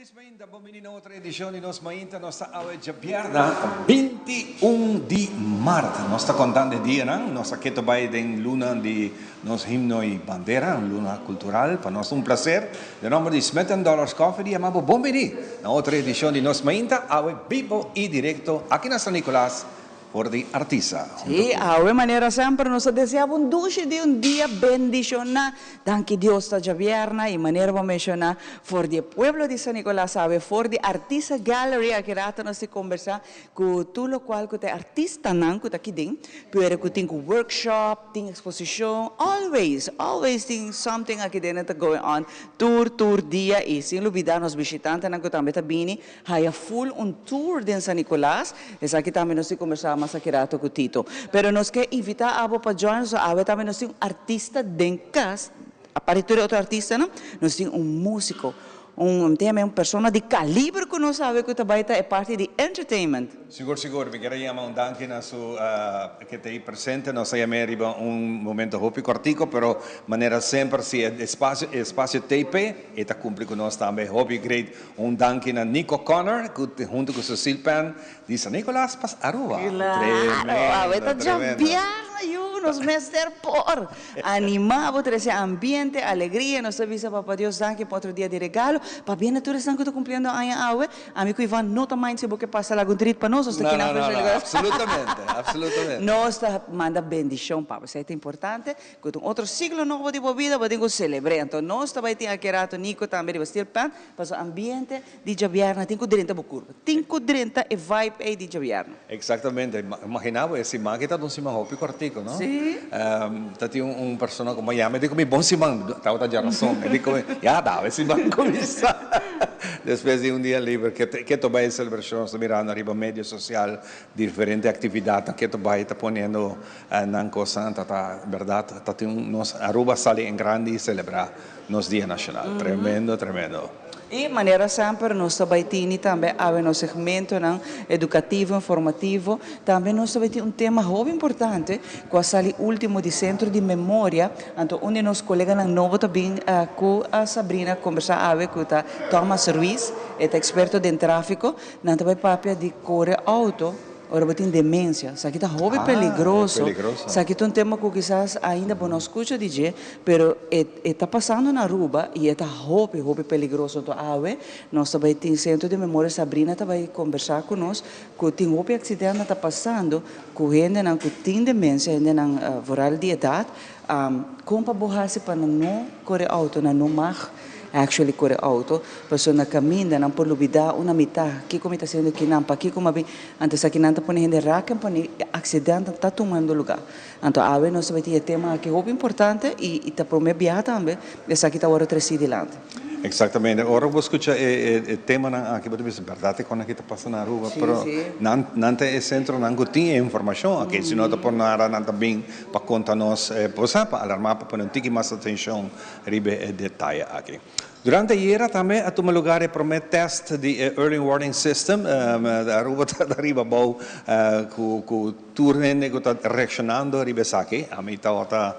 Felis mainta, bon bini na otro edicion di Nos Mainta. Nos ta awe djabièrnè 21 di mart. Nos ta contando e dianan. Nos a keto bay den luna di nos himno y bandera, un luna cultural. Pa nos ta un placer. Den nomber di Smith and Dollars Coffee di yama bo bon bini na otro edicion di Nos Mainta, awe bibo y directo aki na San Nicolas for di Artisa. Hunto Sí, cu. Awe manera semper nos ta desea bo un dushi di un dia bendiciona. Danki Dios ta djabièrnè y manera bo menciona for di e pueblo di San Nicolas awe for di Artisa Gallery aki rato nos ta combersa cu tur locual cu ta e artistanan cu ta aki den, pero cu tin cu workshop, tin exposicion, always, always tin something aki den ta going on tur tur dia y sin lubida nos bishitantenan cu tambe ta bini haya full un tour den San Nicolas. Esaki tambe nos tin combersa mas aki rato cu Tito. Pero nos ke invita abo pa join nos awe tambe nos tin un artista den cas, aparte tur e otro artistanan, nos tin un musico, un un persona di caliber cu nos sabe cu ta bay ta e parti di entertainment. Sigur, sigur. Mi kier yama un danki na su cu ta ey presente. Nos a yama riba un momento hopi cortico, pero manera semper si e espacio, espacio TP, e ta cumpli cu nos tambe. Hopi great. Un danki na Nico Connor, cu hunto cu Cecil Penn di San Nicolas pa Aruba. Claro, awe ta Tremendo, tremendo. Djabièrnè yu, nos mester por anima bo trece ambiente, alegria. Nos ta bisa Papa Dios danki pa otro dia di regalo. Pabia na tur esnan cu ta cumpliendo aña awe. Ami cu Ivan no ta mind si bo ke pasa algun treat pa nos, nos ta No, kina no, no, no, ofrece. Absolutamente, absolutamente. Nos ta manda bendicion pa bo. Esey ta importante, cu ta un otro ciclo nobo di bo bida, bo tin cu celebra. Anto nos ta bay tin aki rato Nico tambe riba steel pan, pasobra ambiente di djabièrnè tin cu drenta bo curpa. Tin cu drenta e vibe ey di djabièrnè. Exactamente. Imagina bo e siman aki ta un siman hopi cortico, no? Sí. Ta tin un persona cu Miami di cu mi bon siman, tabata djarason. E di cu mi, ya daba e siman cuminsa. Despues di un dia liber, ke ta bay e celebracion, nos ta mirando ariba medio social diferente actividadnan ke ta bay ta poniendo nan cosnan, ta ta berdad ta tin un nos Aruba sali en grandi y celebra nos dia nacional. Tremendo, tremendo. Y manera semper nos ta bay tini tambe awe nos segmentonan educativo, informativo. Tambe nos ta bay tin un tema hopi importante cu a sali ultimo di Centro di Memoria. Anto un di nos coleganan nobo ta bin cu Sabrina conversa awe cu ta Thomas Ruiz, e ta experto den trafico. Nan ta bay papia di core auto ora bo tin demencia. Esaki ta hopi Ah, peligroso. Peligroso. Esaki ta un tema cu kisas ainda bo no scucha di dje, pero e ta pasando na Aruba y e ta hopi, hopi peligroso. Anto awe nos ta bay tin Centro di Memoria, Sabrina ta bay conversa cu nos, cu tin hopi accidente ta pasando cu hendenan cu tin demencia, hendenan vooral di edad, con pa bo haci pa nan no core auto, nan no mag actually core auto, pasobra na caminda nan por lubida una mitad, kico mi ta haciendo kinan, pakico mi a bin, anto esaki nan ta pone hende raak en pone accidente ta tumando lugar. Anto awe nos ta bay tin e tema aki hopi importante y ta prome biaha tambe esaki ta worde treci dilanti. Exactamente. Ora bo scucha e temanan aki, bo ta bisa, berdad e con aki ta pasa na Aruba? Pero nan ta e centronan cu tin e informacion aki. Si no ta por nada nan ta bin pa conta nos, bo sa, pa alarma, pa pone un tiki mas atencion riba e detaye aki. Durante ayera tambe a tuma lugar e prome test di e Early Warning System. Aruba ta riba abou cu tur hende cu ta reaccionando riba esaki. Ami tabata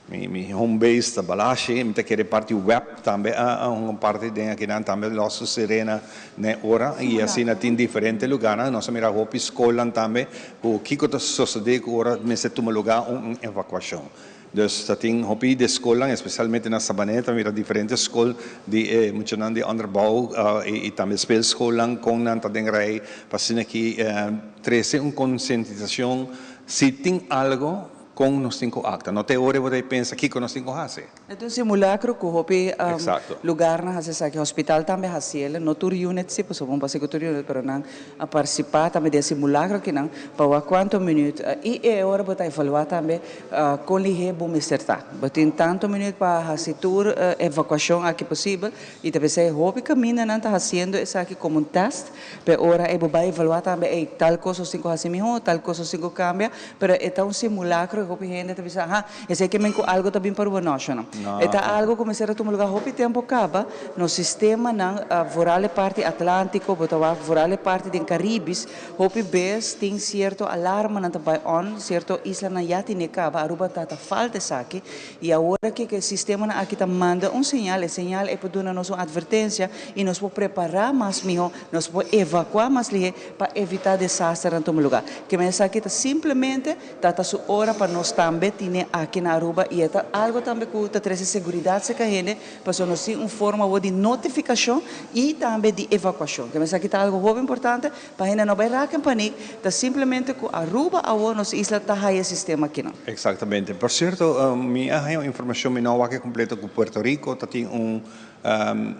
mi home base ta Balashi, mi ta kere parti web tambe a hunga un parti den akinan tambe los su sirena n'e ora y asina tin diferente lugarnan. Nos a mira hopi scolnan tambe cu kico ta sosode cu ora mester tuma lugar un evacuacion. Dus ta tin hopi di scolnan, especialmente na Sabaneta, mira diferente scol di e muchanan di onderbouw y tambe speelschoolnan con nan ta den rij pa asina aki trece un concientisacion si tin algo con nos tin cu acta. No te ora bo ta pensa kico nos tin cu haci. E ta un simulacro cu hopi lugarnan haci esaki. Hospital tambe haciele, no tur unit si, pasobra bo no por haci cu tur unit, pero nan a participa tambe den simulacro akinan pa wak cuanto minuut y e ora bo ta evalua tambe con lihe bo mester ta. Bo tin tanto minuut pa haci tur evacuacion aki posibel y ta pensey hopi camindanan ta haciendo esaki como un test, pe ora ey bo bay evalua tambe ey tal cos nos tin cu haci miho, tal cos nos tin cu cambia, pero e ta un simulacro. hopi hende ta bisa, ha, esei ke men ku algu ta bin pa Aruba. No, shona. E ta algu ku mester a tuma lugá hopi tempu kaba. Nos sistemanan, vooral e parti Atlántico, bo ta wak vooral e parti den Caribis, hopi bes tin sierto alarmanan ta bai on, sierto islanan ya tine kaba, Aruba ta ta falta esaki. I awor aki ku e sistemanan aki ta manda un señal, e señal ei por duna nos un atvertensia i nos por prepará mas mihó, nos por evakuá mas lihé pa evitá desasternan tuma lugá. Ke men esaki ta simplemente ta ta su ora pa nos tambe tine aki na Aruba i e ta algu tambe ku ta trese seguridat serka hende pasobra nos tin un forma awor di notifikashon i tambe di evakuashon. Ke men esaki ta algu hopi importante pa hende no bai raka en panik, ta simplemente ku Aruba awor nos isla ta haya e sistema akinan. Exactamente. Por cierto, mi a haya un informacion, mi no a wak e completo, cu Puerto Rico ta tin un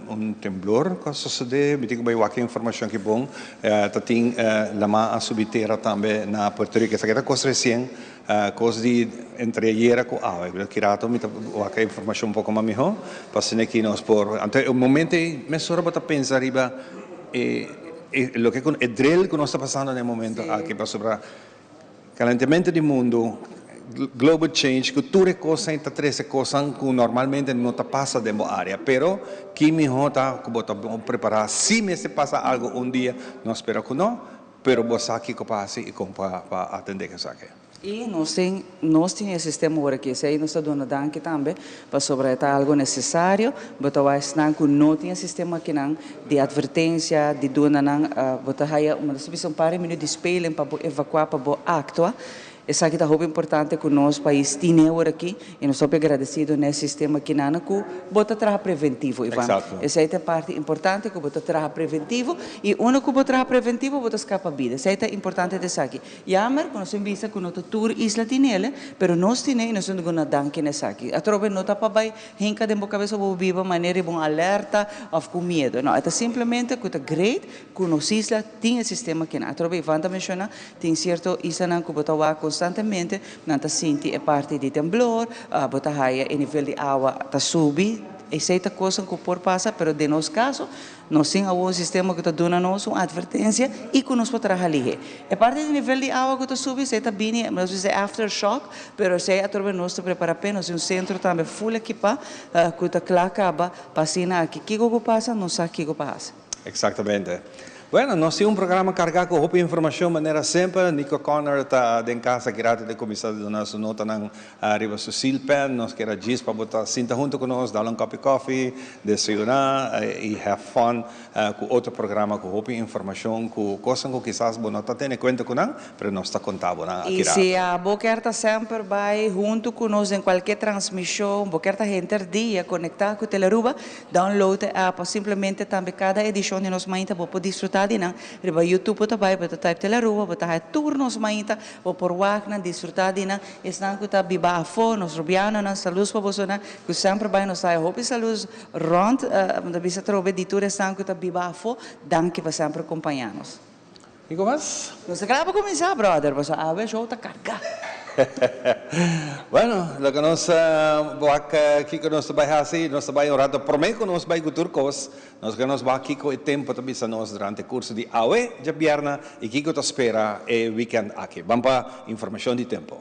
un temblor cu a sucede. Mi tin cu bay wak e informacion aki bon. Ta tin lama a subi tera tambe na Puerto Rico. Esaki ta cos recien, cos di entre ayera cu awe. Pero ki rato mi ta wak e informacion un poco mas miho, pa asina ki nos por. Anto e momento ey mesora bo ta pensa riba e loke cu e drill cu nos ta pasando na e momento aki, pasobra Calentamiento di mundo, global change, cu tur e cosnan ta trece cosnan cu normalmente no ta pasa den bo area. Pero ki miho ta cu bo ta bon prepara si mester pasa algo un dia, no spera cu no, pero bo sa kico pa haci y con pa atende cu esaki. Y nos tin nos tin e sistema ora aki, esey nos ta duna danki tambe pasobra e ta algo necesario, bo ta wak esnan cu no tin e sistema akinan Di advertencia di duna nan bo ta haya nos ta bisa un par di minuut di speling pa bo evacua pa bo actua. Esaki ta hopi importante cu nos pais tine awor aki y nos hopi agradecido na e sistema kinana cu bo ta traha preventivo Ivan. Esey ta e parti importante cu bo ta traha preventivo y unda cu bo traha preventivo bo ta scapa bida. Esey ta importante di esaki. Jammer cu nos tin bisa cu no ta tur isla tinele pero nos tine y nos tin duna danki na esaki. Atrobe no ta pa bay Hinka den bo kabesa bo biba manera riba un alerta òf ku miedu. No, e ta simplemente ku ta great ku nos isla tin e sistema kinan. Atrobe Ivan ta menshoná, tin sierto islanan ku bo ta wak konstantemente, nan ta sinti e parti di temblor, bo ta haya e nivel di awa ta subi. Esei ta kosnan ku por pasa, pero den nos kaso Nos tin awor un sistema ku ta duna nos un atvertensia i ku nos por traha lihé. E parti di nivel di awa ku ta subi, esei ta bini, nos bisa after shock, pero esei atrobe nos ta prepara p'e. Nos tin un sentro tambe full ekipá ku ta kla kaba pa asina aki kiko ku pasa, nos sa kiko pa hasi. Exactamente. Bueno, nos tin un programa carga cu hopi informacion manera semper. Nico Connor ta den cas aki rato di cuminsa duna su notanan Riba su seal pen nos kier a djis pa bo ta sinta hunto cu nos, dal un cup di coffee, desayuna y have fun cu otro programa cu hopi informacion cu cosnan cu kisas bo no ta tene cuenta cu nan, pero nos ta conta bo nan aki rato. Y si abo kier ta semper bay hunto cu nos den cualkier transmision, bo kier ta henter dia conecta cu Telearuba, download e app of simplemente tambe cada edicion di nos mainta bo por disfruta di nan. Riba YouTube bo ta bay, bo ta type Telearuba, bo ta haya tur nos mainta, bo por wak nan, disfruta di nan. Esnan ku ta biba afó, nos rubianonan, salus pa bosonan ku semper bai nos haya hopi salus rònt, mi ta bisa atrobe di tur esnan ku ta biba afó, danki pa semper kompañá nos. Kiko mas? Nos ta kla pa kuminsá, bròder, pasobra awe show ta kargá. Bueno, loke nos wak kiko nos ta bai hasi, nos ta bai un rato promé ku nos bai ku tur kos, nos ke nos wak kiko e tempu ta bisa nos durante kurso di awe djabièrnè i kiko ta spera e wikènt aki. Ban pa informashon di tempu.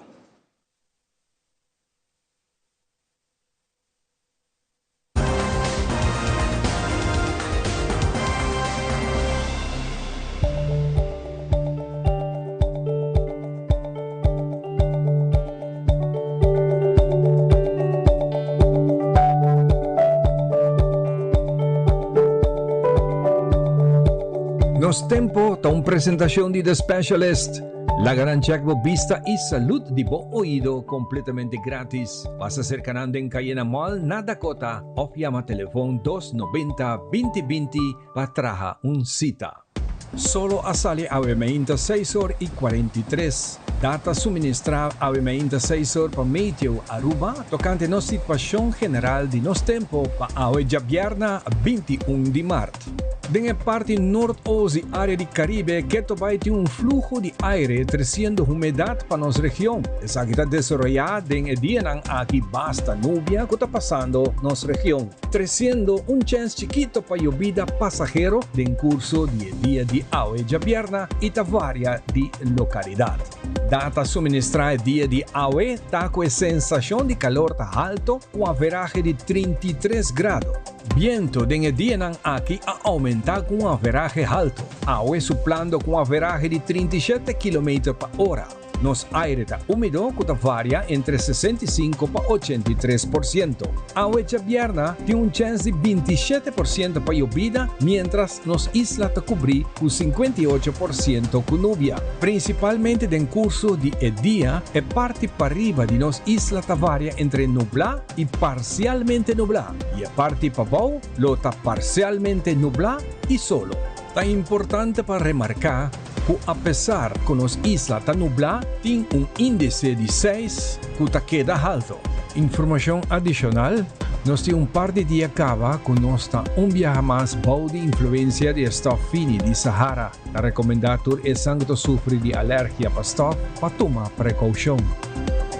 Nos Tempo ta un presentacion di The Specialist. Laga nan check bo bista y salud di bo oido completamente gratis. Pasa cerca nan den Cayena Mall na Dakota of yama telefon 290 2020 pa traha un cita. Solo a sali awe mainta seis or y 43. Data suministra awe mainta seis or pa Meteo Aruba tocante nos situacion general di nos tempo pa awe djabièrna 21 di mart. Den e parti noordoost di area di Caribe keto bai tin un fluho di aire treciendo humedad pa nos region. Esaki ta desaroya den e dianan aki basta nubia cu ta pasando nos region, treciendo un chens chikito pa yobida pasahero den curso di e dia di awe djabierna y ta varia di localidad. Data suministra e dia di awe ta cu e sensacion di calor ta halto cu averahe di 33 grado. Biento den e dianan aki a aumenta cu un averahe halto, awe suplando cu un averahe di 37 kilometer pa ora. Nos aire ta humido cu ta varia entre 65 pa 83%. Awe djabierna tin un chens di 27% pa yobida, mientras nos isla ta cubri cu 58% cu nubia. Principalmente den curso di e dia, e parti pariba di nos isla ta varia entre nubla y parcialmente nubla y e parti pabou lo ta parcialmente nubla y solo. Ta importante pa remarca cu apesar cu nos isla ta nubla, tin un indice di 6 cu ta keda halto. Informacion adicional: nos tin un par di dia caba cu nos ta un biaha mas bou di influencia di stof fini di Sahara. Ta recomenda tur esnan cu ta sufri di alergia pa stof pa tuma precaucion.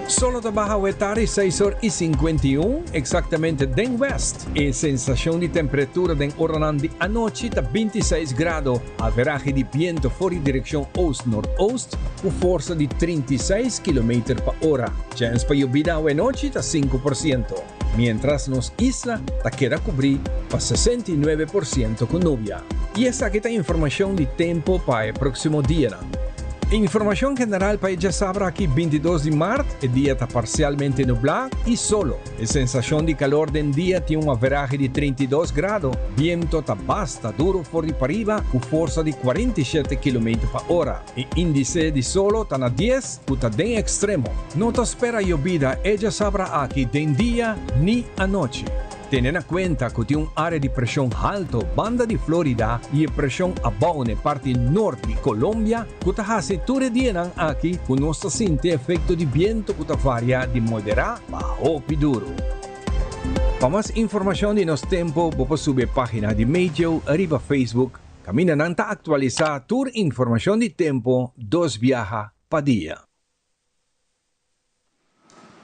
Solo ta baha awe tardi 6 or y 51, exactamente den west. E sensacion di temperatura den oranan di anochi ta 26 grado. Averahe di biento for di direccion oost-noordoost cu forsa di 36 km pa ora. Chens pa yobida awe nochi ta 5%, mientras nos isla ta keda cubri pa 69% cu nubia. Y esaki ta informacion di tempo pa e proximo dia. Informacion general pa diasabra aki 22 di maart: e dia ta parcialmente nubla y solo. E sensacion di calor den dia tin un averahe di 32 grado. Biento ta basta duro for di pariba cu forsa di 47 km pa ora. E indice di solo ta na 10, cu ta den extremo. No ta spera yobida e diasabra aki den dia ni anochi. Tene na cuenta cu tin un area di presion halto banda di Florida y e presion abou na parti nort di Colombia cu ta haci tur e dianan aki cu nos ta sinti efecto di biento cu ta varia di modera pa hopi duro. Pa mas informacion di nos tempo, bo por subi e pagina di Meteo riba Facebook. Caminda nan ta actualisa tur informacion di tempo dos biaha pa dia.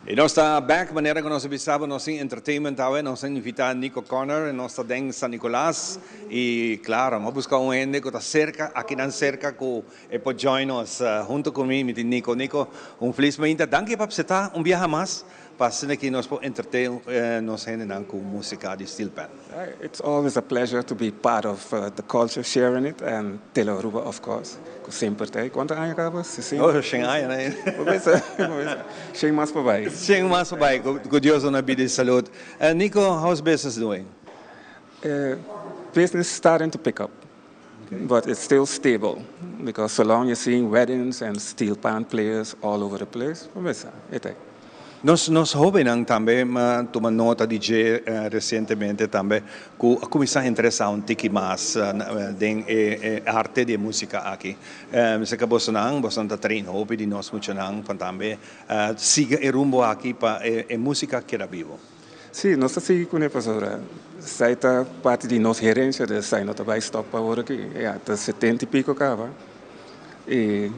Y nos ta back, manera cu nos a bisa, nos tin entertainment awe, nos a invita Nico Connor, nos ta den San Nicolas y claro, nos a busca un hende cu ta cerca, aki nan cerca cu e por join nos hunto cu mi, mi Nico. Nico, un feliz mainta. Danki pa acepta un biaha mas pa aki nos por entertain nos hendenan cu musica di steel pan. It's always a pleasure to be part of the culture, sharing it, and Telearuba, of course. Semper tin. Cuanto aña caba? Oh, 100 aña, ne? 100 mas pa bay. 100 mas pa bay. Cu Dios na bida y salud. Nico, how's business doing? Business starting to pick up. But it's still stable because so long you're seeing weddings and steel pan players all over the place, e Nos hobennan tambe tuma nota di dje recientemente tambe cu a cuminsa interesa un tiki mas den e arte di musica aki. Se cu boso ta train hopi di nos muchanan pa tambe sigui e rumbo aki pa e musica keda bibo. Si, nos ta sigui cu e persona. Esey ta parti di nos herencia, di esey no ta bay stop awor aki. Ja, ta 70 y pico caba. Y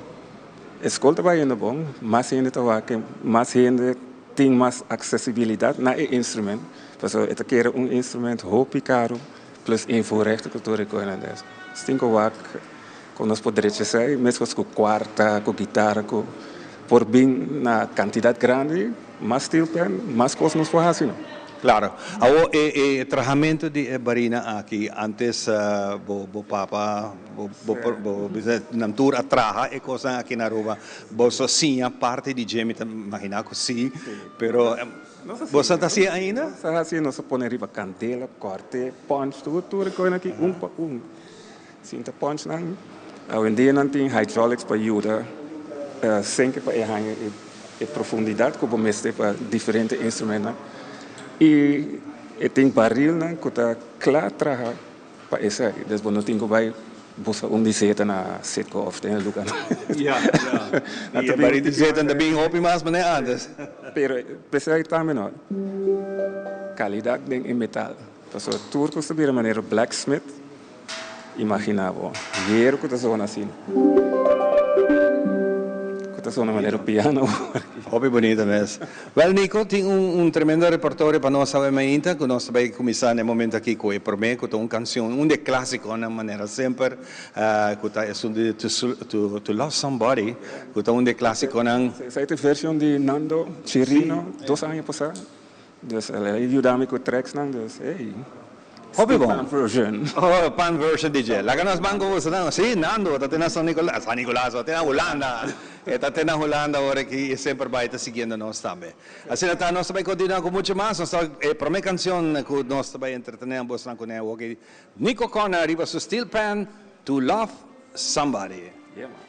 e scol ta bayendo bon, mas hende ta wak, mas hende tin mas accesibilidad na e instrument. Paso e ta kere un instrument hopi caro, plus invoerrecht cu tur e cosnan. Tin cu wak cu nos por ser, mesmo cu cuarta, cu guitarra, cu por bin na cantidad grandi, mas steel pan, mas cos nos por haci. Claro. Awo e trahamento di barina aki antes bo papa bo nan tur a traha e cos aki na Aruba. Bo so siña parti di dje, mi ta imagina cu si, pero bo ta asina ainda? Asina, nos pone riba candela, corte, punch, tur cos aki un pa un. Sinta punch nan. Awendia nan tin hydraulics pa yuda senke pa e e profundidad cu mester pa diferente instrumento. Y tin baril nan cu ta cla traha pa esey. Dus bo no tin cu bay busca un di zeta na Citgo of den lugar. Ja. Y baril di zeta tambe hopi mas manera antes. Pero pesey tambe no. Calidad den metal. Paso tur cu ta manera blacksmith. Imagina bo, hero cu ta zona asina. Cu ta zona manera piano. Hopi bunita mes. Wel Nico, tin un un tremendo repertorio pa nos awe mainta cu nos ta bay cuminsa na e momento aki cu e prome cu ta un cancion, un di e clasiconan manera semper cu ta esun di To To To Love Somebody cu ta un di e clasiconan. Esey ta e version di Nando Chirino dos aña pasa. Dus el a yuda mi cu tracksnan dus ey. Hopi bon. Pan version. Oh, pan version di dje. Laga nos ban cu boso nan. Si, Nando ta te na San Nicolas, San Nicolas, ta te na Hulanda. E ta te na Hulanda ora aki y semper bay ta siguiendo nos tambe. Asina ta, nos ta bay continua cu mucho mas. Nos ta, e prome cancion cu nos ta bay entretene bosonan cune awoki, Nico Conner riba su steel pan, To Love Somebody. Yeah man.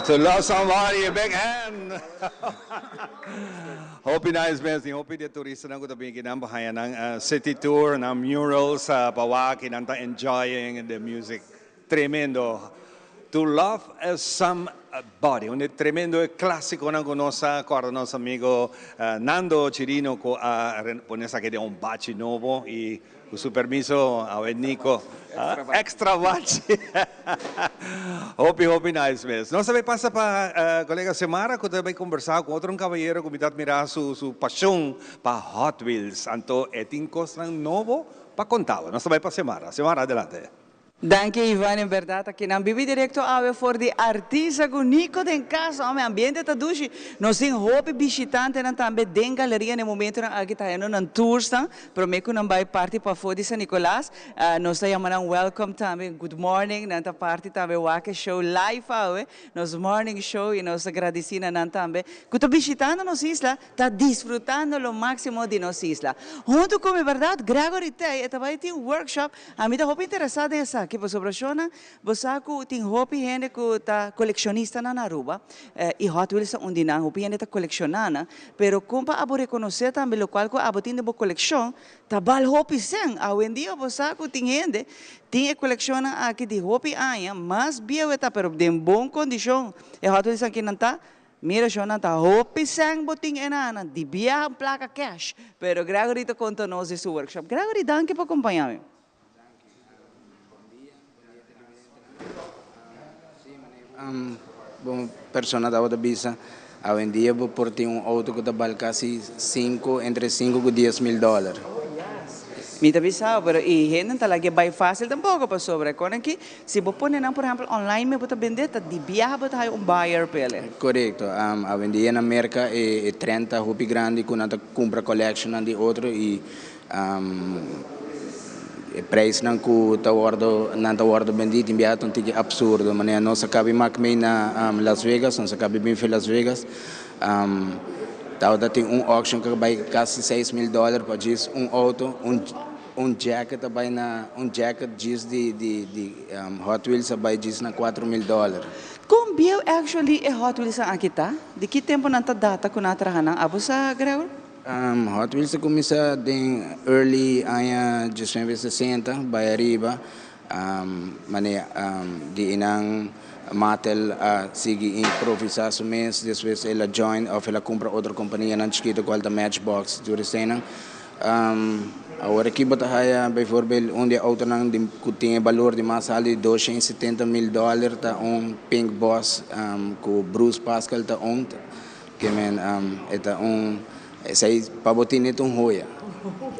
To love somebody, a big hand. Hopi nice mes, hopi di turistanan ku ta bin akinan pa haña nan city tour, nan murals pa wak i nan ta enjoying the music. Tremendo. To love somebody, un di tremendo e clásiconan ku nos a kòrda nos amigo Nando Chirino ku a pone esaki den un bachi nobo i Cu su permiso awe Nico. Extra bachi. Hopi hopi nice mes. Nos ta bay pasa pa colega Xiomara cu ta bay conversa cu otro un caballero cu mi ta admira su su pasion pa Hot Wheels. Anto e tin cosnan nobo pa conta bo. Nos ta bay pa Xiomara. Xiomara adelante. Danki Ivan, en berdad aki nan bibi directo awe for di Artisa cu Nico den cas. Ome ambiente ta dushi. Nos tin hopi bishitantenan tambe den galeria na e momentonan aki ta haciendo nan toursnan prome cu nan bay parti pafo di San Nicolas. Nos ta yama nan welcome tambe, good morning. Nan ta parti tambe wak e show live awe, nos morning show y nos ta gradici na nan tambe cu ta bishitando nos isla. Ta disfrutando lo maximo di nos isla. Hunto cu mi berdad Gregory Tey e ta bay tin workshop. Ami ta hopi interesa den esaki pasobra shona bo sa cu tin hopi hende cu ta coleccionistanan na Aruba y Hot Wheels ta un di nan. Hopi hende ta colecciona nan pero con pa abo reconoce tambe locual cu abo tin den bo coleccion ta bal hopi cen. Awendia bo sa cu tin hende tin e coleccionnan aki di hopi aña mas bieu e ta pero den bon condicion e Hot Wheels aki nan ta. Mira shon nan ta hopi sèn bo tin e nan di biaha plaka cash pero Gregory ta konta nos di su workshop. Gregory danki pa kompaña mi. Bo persona tabata bisa awendia bo por tin un auto ku ta bal kasi sinku entre sinku ku dies mil dòler. Mi ta bisa bo pero e hende ta lag'e bai fásil tampoko pasobra kon aki Si bo pone nan por ehempel online me bo ta bende ta di biaha bo ta haya un buyer p'ele. Korekto. Awendia na Merka e trend ta hopi grandi ku nan ta kumpra collectionnan di otro i e prijsnan ku ta wòrdu nan ta wòrdu bendí tin biaha ta un tiki absurdo. Manera nos a kabi mak mei na Las Vegas, nos a kabi bin fi Las Vegas, tabata tin un auction ku a bai kasi 6000 dòler pa djis un outo, un. Un jacket a bai na un jacket djis di di di Hot Wheels a bai djis na 4000 dòler. Kon bieu actually e Hot Wheelsnan aki ta? Di ki tempu nan ta data ku nan a traha nan? Abo sa, Gregory? Hot Wheels a kuminsá den early aña 1960 bai ariba. Manera di einan Mattel a sigui improvisá su mes, despues el a join òf el a kumpra otro kompanianan chikitu kual ta Matchbox tur eseinan. Awor aki bo ta haya bijvoorbeeld un di e autonan di ku tin e balor di mas alto di 270 mil dòler ta un Pink Boss ku Bruce Pascal ta owned. Ke men e ta un esei pa bo tin e ta un hoya.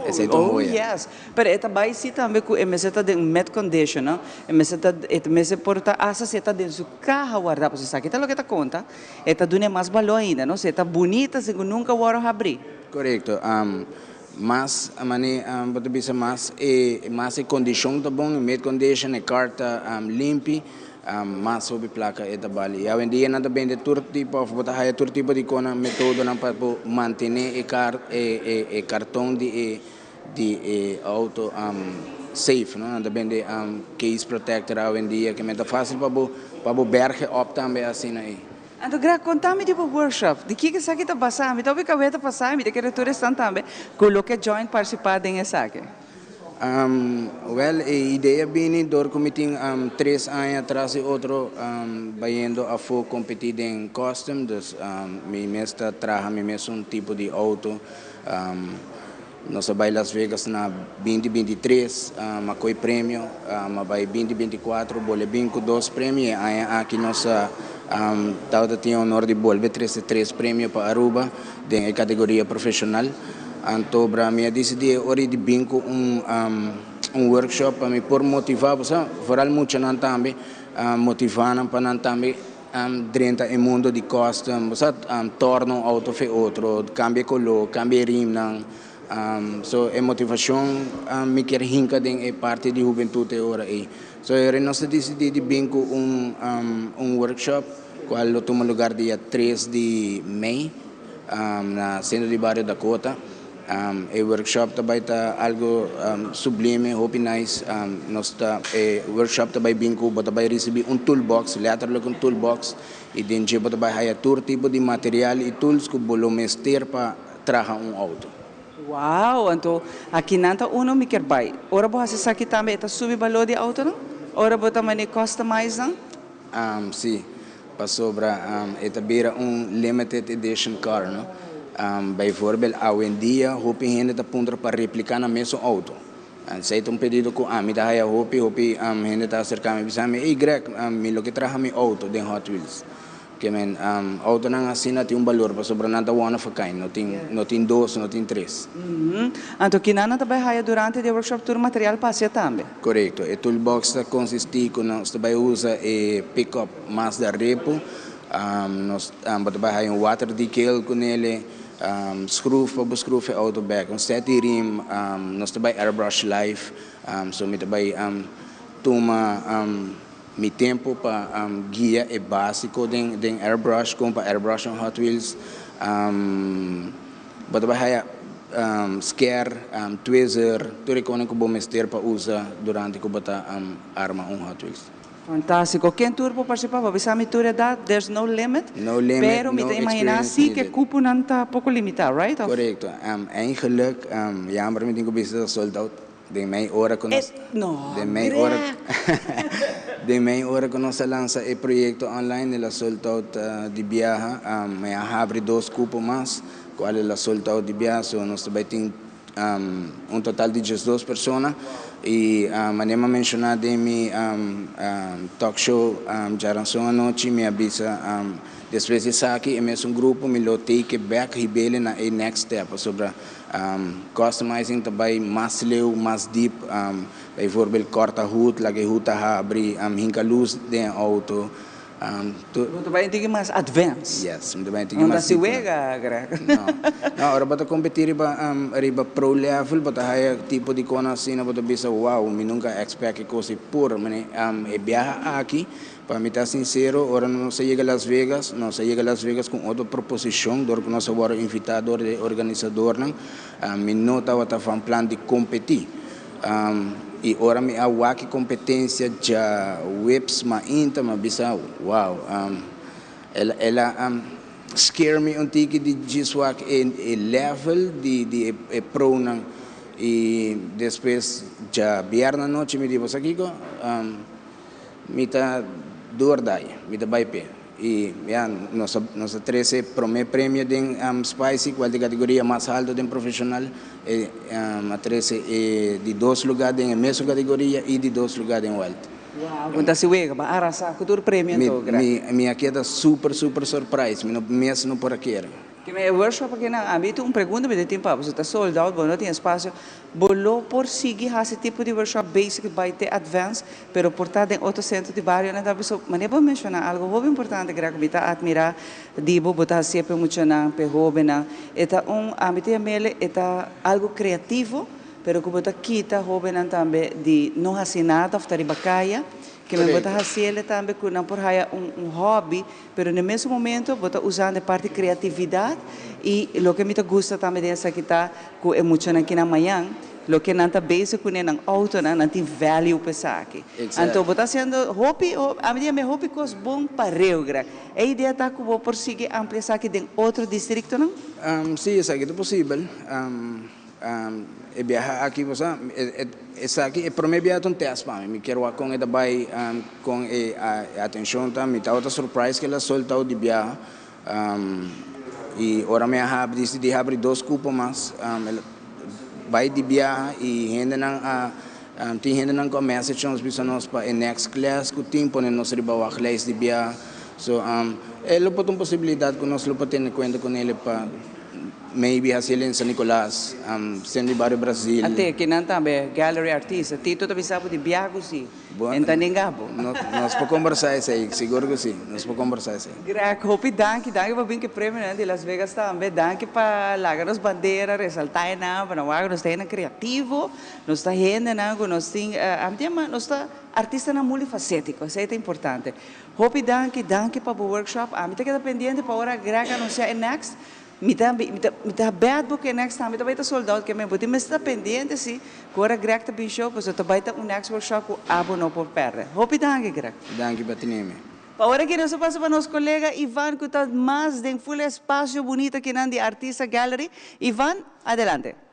Esei ta un Oh hoya. Yes, pero e ta bai si tambe ku e mester ta den mint condition, no? E mester ta e mester por ta hasta si e ta den su kaha wardá, pasobra esaki ta loke ta konta, e ta dun'e mas balor ainda, no? Si e ta bunita sin ku nunka wòrdu habrí. Korekto. Mas mane bo ta bisa mas e mas e kondishon ta bon, e mint condition, e kar ta limpi, mas hopi plaka e ta bali. I awendia nan ta bende tur tipo òf bo ta haya tur tipo di kona metodonan pa bo mantené e kar e e e karton di e di e outo safe, no? Nan ta bende case protector awendia ke men ta fásil pa bo berge op tambe asina ei. Anto Greg, konta mi di bo workshop. Di kiko esaki ta basá? Mi ta hopi kabes ta pasá i mi ta kere tur esnan tambe ku lo ke join partisipá den esaki. Well, e idea bini dor ku mi tin 3 aña tras di otro bayendo afó kompetí den custom, dus mi mes ta traha mi mes un tipo di outo. Nos a bai Las Vegas na 2023, a koi premio, a bai 2024 bolbe bin ku dos premio i aña aki nos a tabata tin honor di bolbe trese tres premio pa Aruba den e kategoria profeshonal. Anto bra mi a disidí ora di bin ku un workshop pa mi por motivá bo sa, vooral muchanan tambe, motivá nan pa nan tambe drenta e mundo di custom, bo sa, torna un outo fe otro, kambia koló, kambia rimnan. So e motivashon mi kier hinka den e parti di hubentut e ora ei. So e nos a disidí di bin ku un workshop kual lo tuma lugá dia 3 di mei na Sentro di Bario Dakota. E workshop ta bay ta algo sublime, hopi nice. Nos ta e workshop ta bay bin cu bo ta bay ricibi un toolbox, letterlijk un toolbox, y den dje bo ta bay haya tur tipo di material y tools cu bo lo mester pa traha un auto. Wow, anto aki nan ta uno mi kier bay. Ora bo haci esaki tambe e ta subi balor di autonan? Ora bo ta mane customize nan? Si, pasobra e ta bira un limited edition car, no? Bijvoorbeeld, awendia hopi hende ta puntra pa replica nan mesun auto. Esey ta un pedido cu ami ta haya hopi, hopi hende ta acerca mi bisa mi, Ey Greg, mi lo ke traha mi auto den Hot Wheels. Ke men, autonan asina tin un balor pasobra nan ta one of a kind, no tin, no tin dos, no tin tres. Anto kinan nan ta bay haya durante di e workshop tur material pa hacia tambe? Korekto. E toolbox ta konsistí ku nos ta bai usa e pickup Mazda Repo, nos bo ta bai haya un water decal ku nele, skruf pa bo skruf e outo bek, un set di rim, nos ta bai airbrush live, so mi ta bai tuma mi tempu pa guia e básiko den airbrush, kon pa airbrush un Hot Wheels. Bo ta bai haya sker, tweezer, tur e konan ku bo mester pa usa durante ku bo ta arma un Hot Wheels. Fantástiko. Ken tur por partisipá? Bo bisa mi tur edat, there's no limit. No limit, Pero mi no ta imaginá experience si ku e needed. kuponan ta poko limitá, right? Of? Korekto. Eigenlijk, jammer mi tin ku bisa ta sold out. Den mei ora ku nos No, den mei ora Greg! den mei ora ku nos a lansa e proyekto online el a sold out di biaha. Mi a habri dos kupo mas kual el a sold out di biaha so nos ta bai tin un total di diesdos persona i manera mi a menshoná den mi talk show djaranson anochi mi a bisa despues di esaki e mesun grupo mi lo take e bek hib'el na e next step pasobra Customizing ta bai mas leu, mas deep. Bijvoorbeeld kòrta hood, laga e hood ta habri, hinka lus den e outo. Bo ta bai un tiki mas advance. Yes, mi ta bai un tiki mas deep. No ta si wega, Greg. No. No, ora bo ta kompetí riba riba pro level, bo ta haya tipo di kona asina, bo ta bisa, wow, mi nunka a expect e kos ei pur. E biaha aki Pa mi ta sincero, ora nos a yega Las Vegas, nos a yega Las Vegas cu otro proposicion dor cu nos a worde invita dor di e organisadornan. Mi no tabata van plan di competi. Y ora mi a wak e competencia djaweps mainta, mi a bisa, wow, el a scare mi un tiki di djis wak e level di e pronan. Y despues djabièrnè anochi mi di, bo sa kico? Mi ta do or die, mi ta bai p'e. I ya, nos a nos a trese promé premio den Spicy, kual ta e kategoria mas haltu den profeshonal. E a trese e di dos lugá den e mesun kategoria i di dos lugá den Wild. Wow, bo ta hasi wega, bo a arasá ku tur premio anto, Greg. Mi mi a keda super super surprise, mi no mes no por a kere. Keme e workshop aki nan a mi tin un pregunta mi ta tin pa bo, si ta sold out bo no tin espacio, bo lo por sigui hasi tipo di workshop basic bay te advance pero por ta den otro centro di barionan tambe so manera bo menciona algo hopi importante Greg mi ta admira di bo, bo ta haci'e pa e muchanan pa e hobennan e ta un ami ta yam'ele e ta algo creativo pero cu bo ta kita hobennan tambe di no haci nada of ta riba caya keme bo ta haci'ele tambe cu nan por haya un un hobby Pero na e mesun momento bo ta usando e parti creatividad y loke mi ta gusta tambe den esaki ta cu e muchanan kinan mañan loke nan ta bezig cune nan autonan nan tin value pa esaki. Anto bo ta haciendo hopi ami di yama e hopi cos bon pa Reugra. E idea ta cu bo por sigui amplia esaki den otro districtonan? Si, esaki ta posibel. E biaha aki bo sa, esaki e prome biaha ta un test pa mi, mi kier wak kon e ta bai, kon e atencion ta, mi tabata surprise ku el a soltao di biaha y ora mi a habri disidi habri dos cupo mas, el a bai di biaha y hendenan a tin hendenan ku a message nos bisa nos pa e next class ku tin pone nos riba wachtlijst di biaha, so e lo por ta un posibilidad ku nos lo por tene kuenta kunele pa. Maybe haci el en San Nicolas, Centro di Bario Brasil. Ate, kinan tambe, Gallery Artista. Tito ta bisa bo di bia cu si. En ta nenga bo. Nos por combersa esey, sigur cu si. Nos por combersa esey. Greg, hopi danki. Danki pa bin cu e premionan di Las Vegas tambe. Danki pa laga nos bandera resalta enan, pa nan wak nos ta hendenan creativo, nos ta hendenan cu nos tin, ami ta yama, nos ta artistanan multifacetico. Esey ta importante. Hopi danki, danki pa bo workshop. Ami ta keda pendiente pa ora Greg anuncia e next. Mi ta mi ta mi ta bet bo ku e next time ta bai ta sold out ke men bo tin mester ta pendiente si ku ora Greg ta bin show pasobra ta bai ta un next workshop ku abo no por pèrdè. Hopi danki Greg. Danki pa tene mi. Pa ora ki nos a pasa pa nos kolega Ivan ku ta mas den ful espasio bunita kinan di Artista Gallery. Ivan, adelante.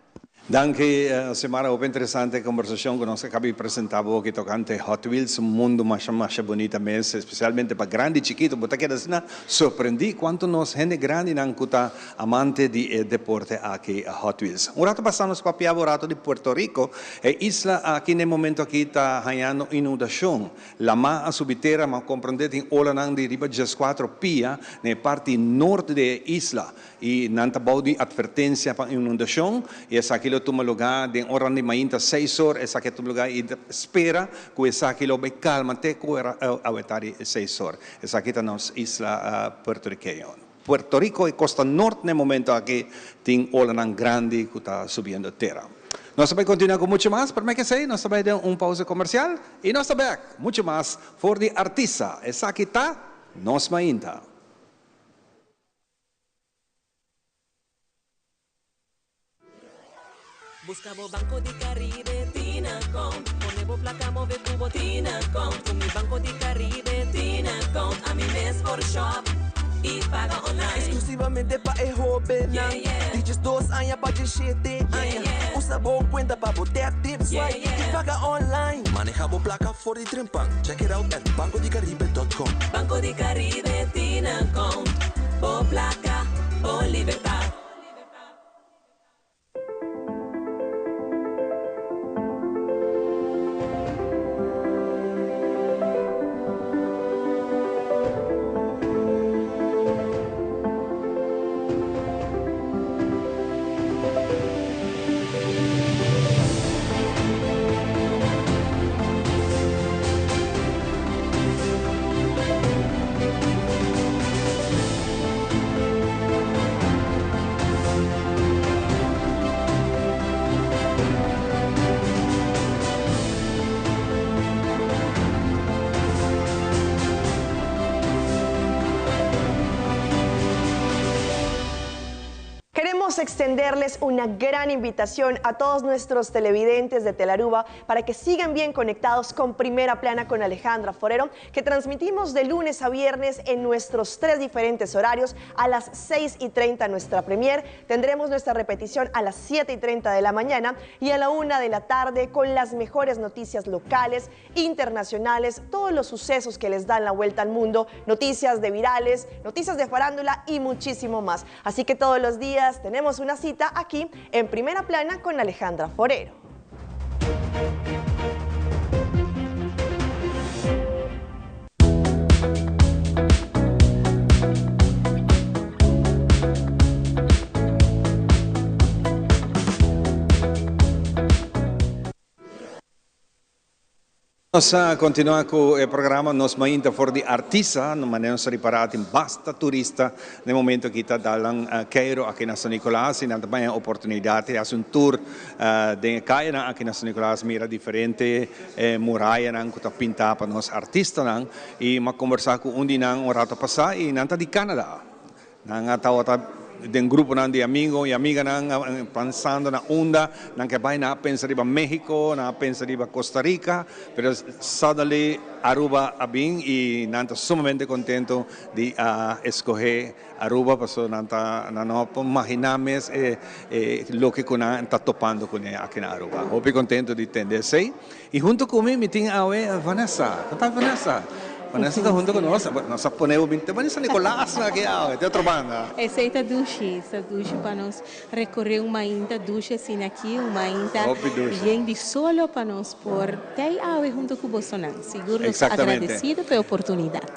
Danki Xiomara, hopi interesante e kombersashon ku nos a kabi presenta bo aki tokante Hot Wheels, un mundu masha masha bunita mes, espesialmente pa grandi i chikitu. Bo ta keda asina sorprendí kuantu nos hende grandinan ku ta amante di e deporte aki, Hot Wheels. Un ratu pasá nos papiaba un ratu di Puerto Rico, e isla aki na e momento aki ta hañando inundashon. Lamá a subi tera, ma komprendé tin olanan di riba dieskuatro pia na e parti nort di e isla. I nan ta bou di atvertensia pa inundashon, i esaki lo tuma lugá den oranan di mainta seis or, esaki a tuma lugá i ta spera ku esaki lo bai kalma te ku awetá di seis or. Esaki ta nos isla puertorikeño. Puerto Rico i kosta nort na e momento aki tin olanan grandi ku ta subiendo tera. Nos ta bai kontinuá ku muchu mas, promé k'esei nos ta bai den un pausa komersial i nos ta bèk muchu mas for di Artisa. Esaki ta Nos Mainta. Busca bo Banco di Caribe tin account Pone bo placa move cu bo tin account Cu mi Banco di Caribe tin account Ami mes por shop y paga online Exclusivamente pa e hobennan di diesdos aña pa diesshete aña. Usa bo cuenta pa bo tap, tip, swipe y paga online. Maneha bo placa for di trempan. Check it out at bancodicaribe dot com. Banco di Caribe tin account Bo placa, bo libertad. Queremos extenderles una gran invitación a todos nuestros televidentes de Telaruba para que sigan bien conectados con Primera Plana con Alejandra Forero, que transmitimos de lunes a viernes en nuestros tres diferentes horarios a las 6 y 30 nuestra premier. Tendremos nuestra repetición a las 7 y 30 de la mañana y a la 1 de la tarde con las mejores noticias locales, internacionales, todos los sucesos que les dan la vuelta al mundo, noticias de virales, noticias de farándula y muchísimo más. Así que todos los días tenemos una cita aquí en Primera Plana con Alejandra Forero. Nos a continua cu e programa Nos Mainta for di Artisa, manera nos a ripara tin basta turista na e momento aki ta dal nan keiro aki na San Nicolas y nan ta baña oportunidad di haci un tour den e cayanan aki na San Nicolas mira diferente murayanan cu ta pinta pa nos artistanan y mi a conversa cu un di nan un rato pasa y nan ta di Canada. Nan a tabata den gruponan di amigo y amiganan pensando na unda nan ke bai. Nan a pensa riba Mexico, nan a pensa riba Costa Rica, pero suddenly Aruba a bin y nan ta sumamente contento di a escoge Aruba pasobra nan ta nan no por magina mes e loke cu nan ta topando cune aki na Aruba. Hopi contento di tende esey. Y hunto cu mi, mi tin awe Vanessa. Con tal Vanessa? Vanessa ta hunto cu nos. Nos a pone bo bin te Vanessa Nicolaas aki awe, te otro banda. Esey ta dushi, ta dushi pa nos recorre un mainta dushi asina aki, un mainta yen di solo pa nos por tey awe hunto cu bosonan. Sigur nos ta agradecido pa e oportunidad.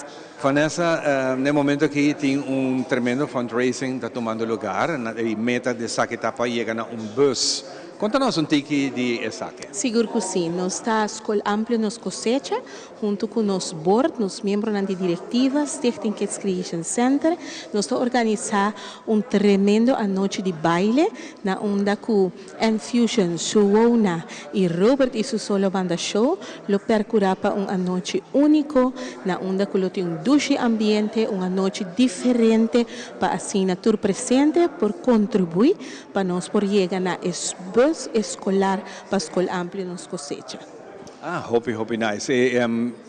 Vanessa, na e momento aki tin un tremendo fundraising ta tumando lugar. E meta di esaki ta pa yega na un bus. Konta nos un tiki di esaki. Sigur ku sí. Nos ta Skol Amplio Nos Kosecha, huntu ku nos board, nos miembronan di direktiva, Stichting Kids Creation Center, nos ta organisá un tremendo anochi di baile na unda ku N-Fusion, Suwona i Robert i su solo banda show lo perkurá pa un anochi úniko na unda ku lo tin un dushi ambiente, un anochi diferente pa asina tur presente por kontribuí pa nos por yega na e bus eskolar pa Skol Amplio Nos Kosecha. Ah, hopi hopi nice. E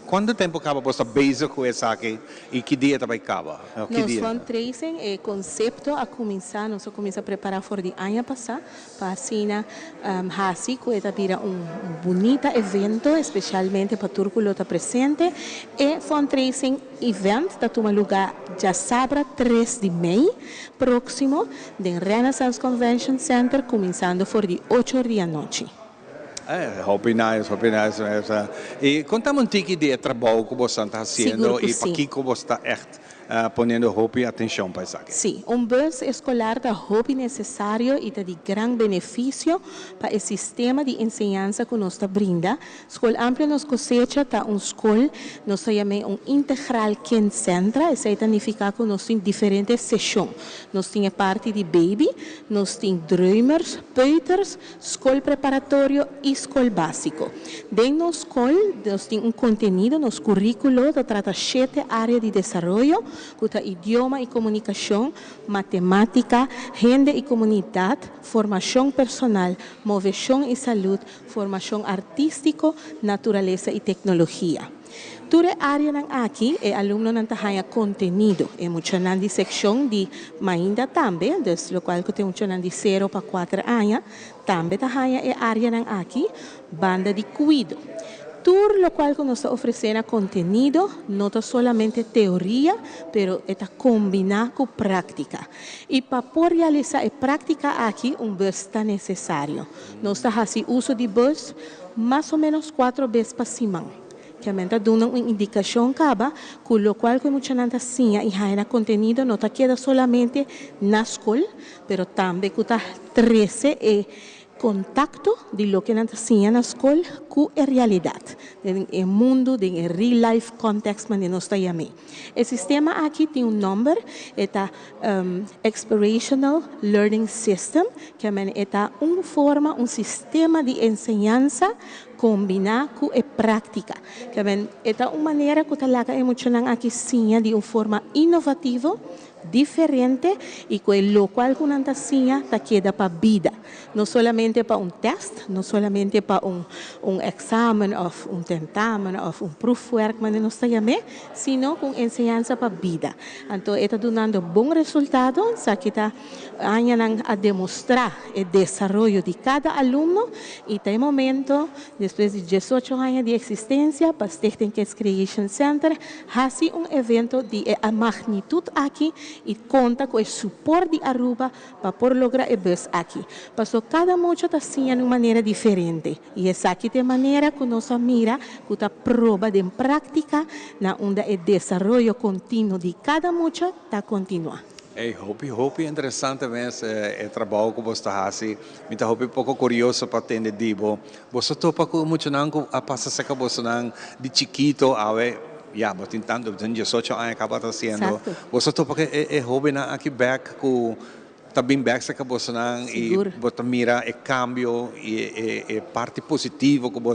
cuanto tempo caba bo ta bezig cu esaki y ki dia ta bay caba? Ki Nos dia? Fundraising, e concepto a cuminsa, nos a cuminsa prepara for di aña pasa pa asina haci cu e ta bira un bunita evento, especialmente pa tur cu lo ta presente. E fundraising event ta tuma luga djasabra 3 di mei proximo den Renaissance Convention Center, cuminsando for di 8 or di anochi. Hopi nice, hopi nice. Y conta mi un tiki di e trabou cu bo ta haciendo Sigur cu y si. pakico bo ta echt poniendo hopi atencion pa esaki. Sí, un bus escolar ta hopi necesario y ta di gran beneficio pa e sistema di enseñansa cu nos ta brinda. Skol Amplio Nos Cosecha ta un scol, nos ta yama un integral kindcentra, esey ta significa cu nos tin diferente sesion. Nos tin parti di baby, nos tin dromers, peuters, scol preparatorio y scol basico. Den nos scol, nos tin un contenido, nos curiculo, ta trata siete area di desaroyo, cu ta idioma y comunicacion, matematica, hende y comunidad, formacion personal, movecion y salud, formacion artistico, naturalesa y tecnologia. Tur e areanan aki, e alumnonan ta haya contenido. E muchanan di seccion di mainta tambe, dus locual cu tin muchanan di 0 pa 4 aña, tambe ta haya e areanan aki, banda di cuido. Tur locual cu nos ta ofrece na contenido, no ta solamente teoria, pero ta combina cu practica. Y pa por realisa e practica aki, un bus ta necesario. Nos ta haci uso di bus mas o menos cuatro bes pa siman. Kiermen ta duna un indicacion caba, cu locual cu muchanan ta siña y haya contenido no ta keda solamente na scol, pero tambe cu ta trece e contacto di loke nan ta siña na scol cu e realidad. Den e mundo, den e real life context, manera nos ta yama. E sistema aki tin un nomber, e ta Experiential Learning System, kiermen e ta un forma, un sistema di enseñansa combina cu e practica. Kiermen e ta un manera cu ta laga e muchanan aki siña di un forma innovativo, diferente y cu locual cu nan ta siña ta keda pa bida. No solamente pa un test, no solamente pa un examen of un tentamen of un proefwerk, manera nos ta yama, sino cu enseñansa pa bida. Anto, e ta dunando bon resultado, esaki ta añanan a demostra e desaroyo di cada alumno y ta momento, despues di 18 aña di existencia, pa Stichting Kids Creation Center, haci un evento di e magnitud aki y conta cu e support di Aruba pa por logra e bus aki. Paso cada mucha ta siña di un manera diferente. Y esaki ta e manera cu nos a mira, cu ta proba den practica, na unda e desaroyo continuo di cada mucha ta continua. Hey, hopi, hopi interesante mes e trabou cu bo ta haci. Mi ta hopi poco curioso pa tende di bo. Bo a topa cu muchanan cu a pasa serca bosonan di chikito, awe, ya, bo tin tanto, tin 18 aña caba ta haciendo. Exacto. Bo a topa cu e hobennan aki back cu ta bin back serca bosonan y bo ta mira e cambio y e parti positivo cu bo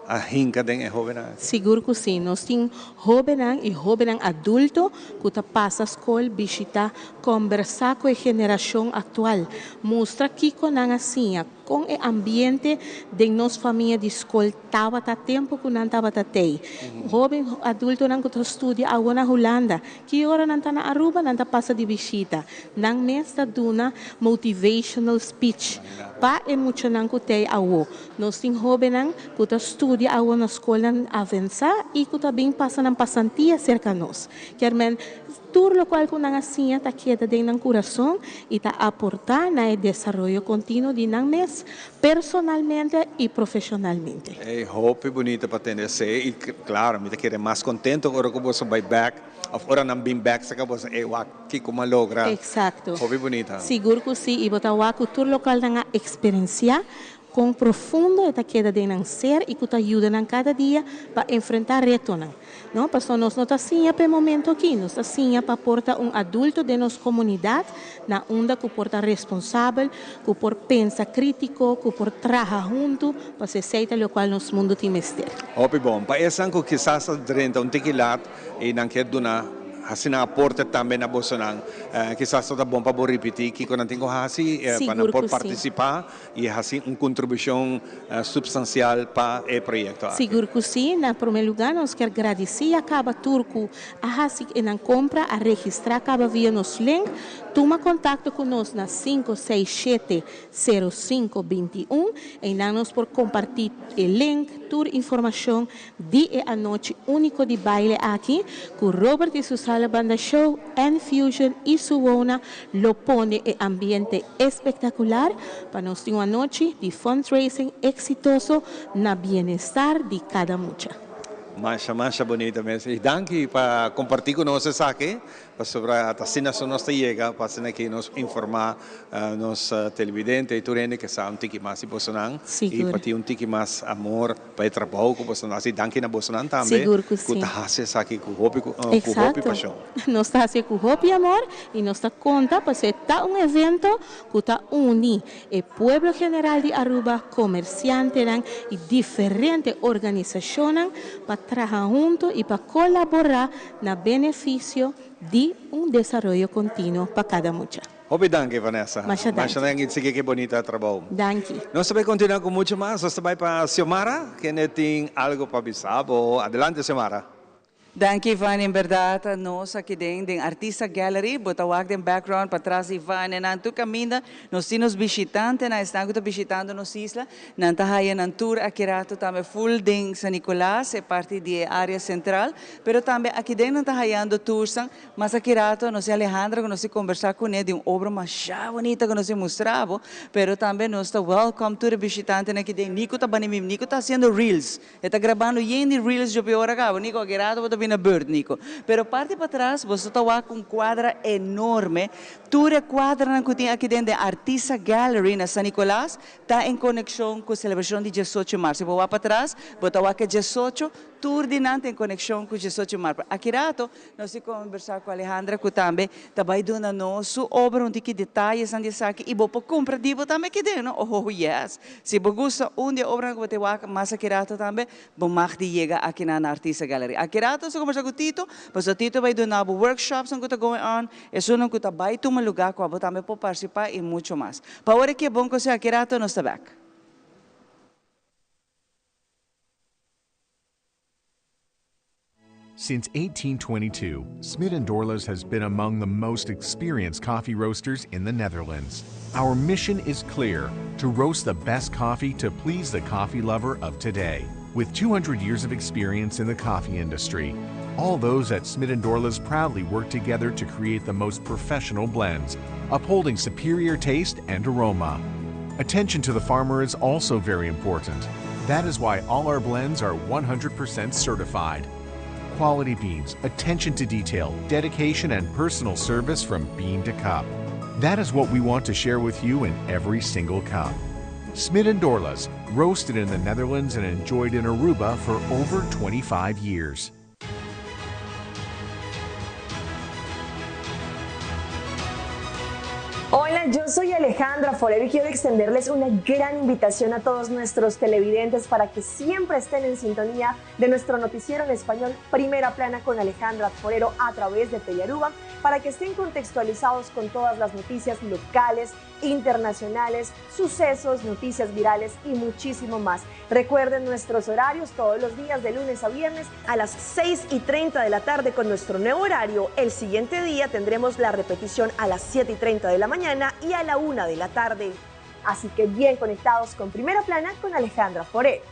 a hinca den e hobennan. Sigur cu si. Nos tin hobennan y hobennan adulto cu ta pasa scol, bishita, conversa cu e generacion actual. Mustra kico nan a siña, con e ambiente di nos famia di scol tabata tempo cu nan tabata tey. Hoben adultonan cu ta studia awo na Hulanda, cu ora nan ta na Aruba, nan ta pasa di bishita. Nan mes ta duna motivational speech pa e muchanan cu tey awo. Nos tin hobennan cu ta studia awo na scol avansa y cu ta bin pasa nan pasantia cerca nos. Kiermen Tur lokual ku nan a siña ta keda den nan kurason i ta aportá na e desaroyo kontinuo di nan mes personalmente i profeshonalmente. Ey hopi bunita pa tende esey y claro mi ta kere mas contento ora cu boso bay bek of ora nan bin bek saca boso ey wak kico mi a logra. Exacto. Hopi bunita. Sigur cu si y bo ta wak cu tur locual nan a experiencia Kon profundo e ta keda den nan ser i ku ta yuda nan kada dia pa enfrentá retonan. No, pasobra nos no ta siña pa e momento akí, nos ta siña pa por ta un adulto den nos komunidat na unda ku por ta responsabel, ku por pensa krítiko, ku por traha huntu, pasobra esei ta lokual nos mundu tin mester. Hopi bon. Pa esnan ku kisas ta drenta un tiki lat i nan kier duna hasi nan aporte tambe na bosonan, kisas ta ta bon pa bo ripití kiko nan tin ku hasi pa nan Sigur por ku sí. partisipá. I hasi un kontribushon supstansial pa e proyekto aki. Sigur ku sí. Na promé lugá nos kier gradisí a kaba tur ku a hasi e nan kompra, a registrá kaba via nos link. Tuma kontakto ku nos na 567 05 21. Einan nos por kompartí e link, tur informashon di e anochi úniko di baile aki ku Robert i su Sala Banda Show, N-Fusion i Suwona lo pone e ambiente espektakular pa nos tin un anochi di fundraising eksitoso na bienestar di kada mucha. Masha masha bunita mes y danki pa comparti cu nos esaki. Pasobra ta asina so nos ta yega pa asina ki nos informa nos televidente y tur hende ke sa un tiki mas di bosonan y pa tin un tiki mas amor pa e trabou ku bosonan hasi. Danki na bosonan tambe ku ta hasi esaki ku hopi ku hopi pashon. Nos ta hasi ku hopi amor y nos ta konta pasobra e ta un evento ku ta uni e pueblo general di Aruba, komersiantenan y diferente organisashonnan pa traha hunto y pa kolabora na benefisio di un desaroyo kontinuo pa kada mucha. Hopi danki Vanessa. Masha danki. Masha danki sigui ke bonita trabou. Danki. Nos ta bai kontinua ku muchu mas. Nos ta bai pa Xiomara kende tin algo pa bisa bo. Adelante Xiomara. Danki Ivan, en berdad nos aki den den Artista Gallery, bo ta wak den background patras di Ivan en nan tur caminda nos tin nos bishitantenan, esnan cu ta bishitando nos isla, nan ta haya nan tur aki rato tambe full den San Nicolas, e parti di e area central, Pero tambe akiden nan ta hayando toursan, mas aki rato nos e Alejandra ku nos e kombersá kuné di un obra masha bunita ku nos e mustra bo, pero tambe nos ta welcome tur e bishitantenan akiden. Nico ta bani mim, Nico ta hasiendo reels, e ta grabando yen di reels djopi ora kaba. Nico, aki rato bo ta bini na beurt, Nico. Pero parti patras boso ta wak un kuadra enorme, tur e kuadranan ku tin akiden den Artisa Gallery na San Nicolas ta en konekshon ku selebrashon di diesocho mars. Si bo wak patras, bo ta wak e diesocho. Tur di nan ta en konekshon ku diesocho mart. Pero aki rato nos tin kombersá ku Alejandra ku tambe ta bai duna nos su obra un tiki detayesnan di esaki i bo por kumpra di bo tambe aki den, no? Ohoho yes! Si bo gusta un di e obranan ku bo ta wak mas aki rato tambe bo mag di yega aki na na Artista Gallery. Aki rato nos ta kombersá ku Tito pasobra Tito bai duna bo workshopsnan ku ta going on, esunnan ku ta bai tuma lugá ku abo tambe por partisipá i mucho mas. Pa ora ki e bon konseo aki rato nos ta bèk. Since 1822, Smit & Dorlas has been among the most experienced coffee roasters in the Netherlands. Our mission is clear, to roast the best coffee to please the coffee lover of today. With 200 years of experience in the coffee industry, all those at Smit & Dorlas proudly work together to create the most professional blends, upholding superior taste and aroma. Attention to the farmer is also very important. That is why all our blends are 100% certified. Quality beans, attention to detail, dedication, and personal service from bean to cup. That is what we want to share with you in every single cup. Smit & Dorlas, roasted in the Netherlands and enjoyed in Aruba for over 25 years. Hola, yo soy Alejandra Forero y quiero extenderles una gran invitación a todos nuestros televidentes para que siempre estén en sintonía de nuestro noticiero en español Primera Plana con Alejandra Forero a través de Telearuba, para que estén contextualizados con todas las noticias locales, internacionales, sucesos, noticias virales y muchísimo más. Recuerden nuestros horarios todos los días de lunes a viernes a las 6:30 de la tarde con nuestro nuevo horario. El siguiente día tendremos la repetición a las 7:30 de la mañana y a la 1 de la tarde. Así que bien conectados con Primera Plana con Alejandra Forero.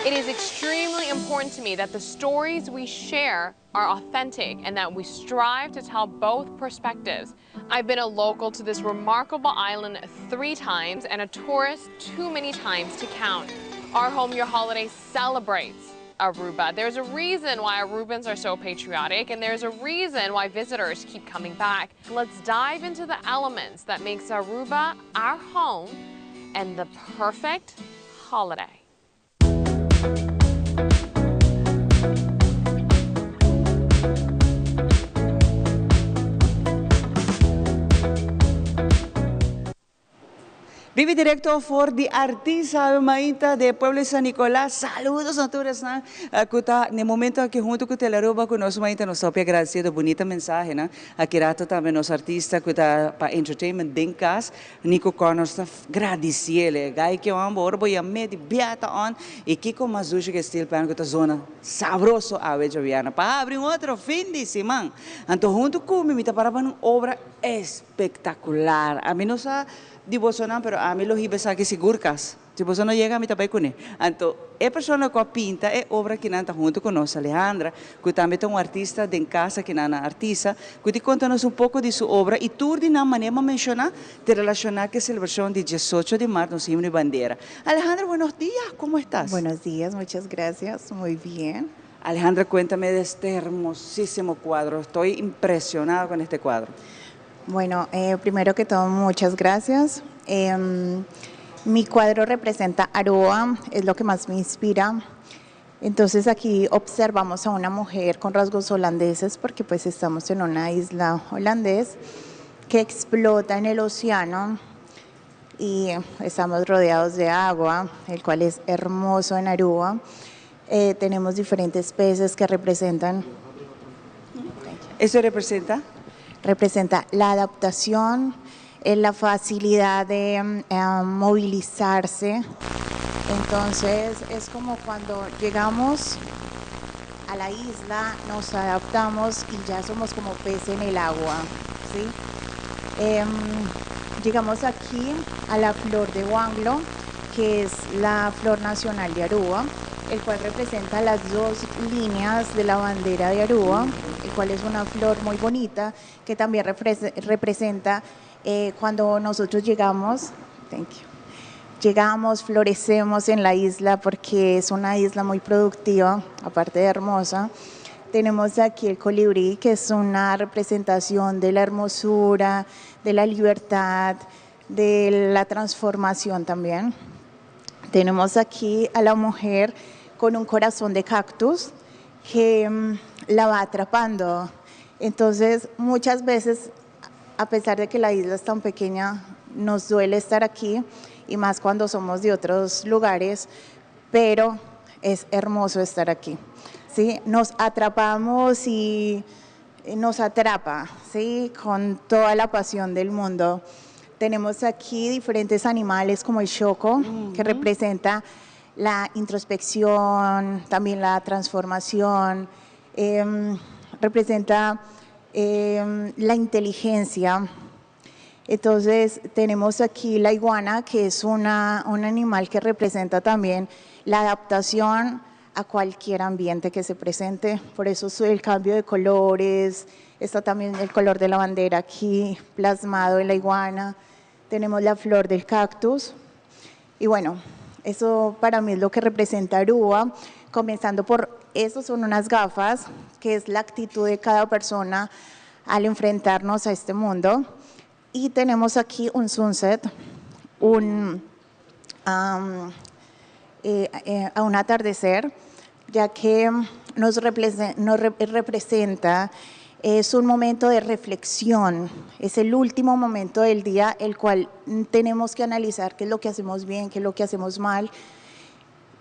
Y It is extremely important to me that the stories we share are authentic and that we strive to tell both perspectives. I've been a local to this remarkable island three times and a tourist too many times to count. Our Home Your Holiday celebrates Aruba. There's a reason why Arubans are so patriotic and there's a reason why visitors keep coming back. Let's dive into the elements that makes Aruba our home and the perfect holiday. Bibi directo for di Artisa Mainta de Pueblo San Nicolás. Saludos na tur esnan cu ta na e momento aki hunto cu Telearuba cu nos mainta. Nos ta hopi agradecido. Bunita mensahe, no? Aki rato tambe nos artista cu ta pa entertainment den cas, Nico Connors ta gradiciele. Gai ke on bo ora bo yam'é di biata on y kico mas dushi ke steel pan cu ta zona sabroso awe djabièrnè pa habri un otro fin di siman. Anto hunto cu mi mi ta para pa un obra espectacular. Ami no sa di bosonan pero ami lo hiba esaki sigur cas. Si boso no yega mi ta bai kuné. Anto e persona ku a pinta e obra kinan ta huntu ku nos, Alejandra, ku tambe ta un artista den kas akinan na Artisa, ku di konta nos un poko di su obra i tur di nan manera bo a menshoná ta relashoná ku e selebrashon di diesocho di mart nos himno i bandera. Alejandra, buenos dias, komo estas? Buenos dias, muchas gracias, muy bien. Alejandra, cuéntame de este hermosísimo cuadro, estoy impresionada con este cuadro. Bueno, primero que todo, muchas gracias. Mi cuadro representa Aruba, es lo que más me inspira. Entonces aquí observamos a una mujer con rasgos holandeses, porque pues estamos en una isla holandés que explota en el océano y estamos rodeados de agua, el cual es hermoso en Aruba. Tenemos diferentes peces que representan. ¿Eso representa? Representa la adaptación, la facilidad de movilizarse. Entonces es como cuando llegamos a la isla, nos adaptamos y ya somos como pez en el agua, ¿sí? Llegamos aquí a la flor de Huanglo, que es la flor nacional de Aruba, el cual representa las dos líneas de la bandera de Aruba, el cual es una flor muy bonita que también representa cuando nosotros llegamos, thank you, llegamos, florecemos en la isla porque es una isla muy productiva, aparte de hermosa. Tenemos aquí el colibrí, que es una representación de la hermosura, de la libertad, de la transformación también. Tenemos aquí a la mujer con un corazón de cactus que la va atrapando. Entonces, muchas veces, a pesar de que la isla es tan pequeña, nos duele estar aquí, y más cuando somos de otros lugares, pero es hermoso estar aquí, ¿sí? Nos atrapamos y nos atrapa, ¿sí? Con toda la pasión del mundo. Tenemos aquí diferentes animales como el choco, que representa la introspección, también la transformación, representa la inteligencia. Entonces tenemos aquí la iguana, que es un animal que representa también la adaptación a cualquier ambiente que se presente, por eso el cambio de colores, está también el color de la bandera aquí plasmado en la iguana, tenemos la flor del cactus, y eso para mí es lo que representa Aruba, comenzando por, eso son unas gafas, que es la actitud de cada persona al enfrentarnos a este mundo, y tenemos aquí un sunset, a un atardecer, ya que nos representa, es un momento de reflexión, es el último momento del día, el cual tenemos que analizar qué es lo que hacemos bien, qué es lo que hacemos mal,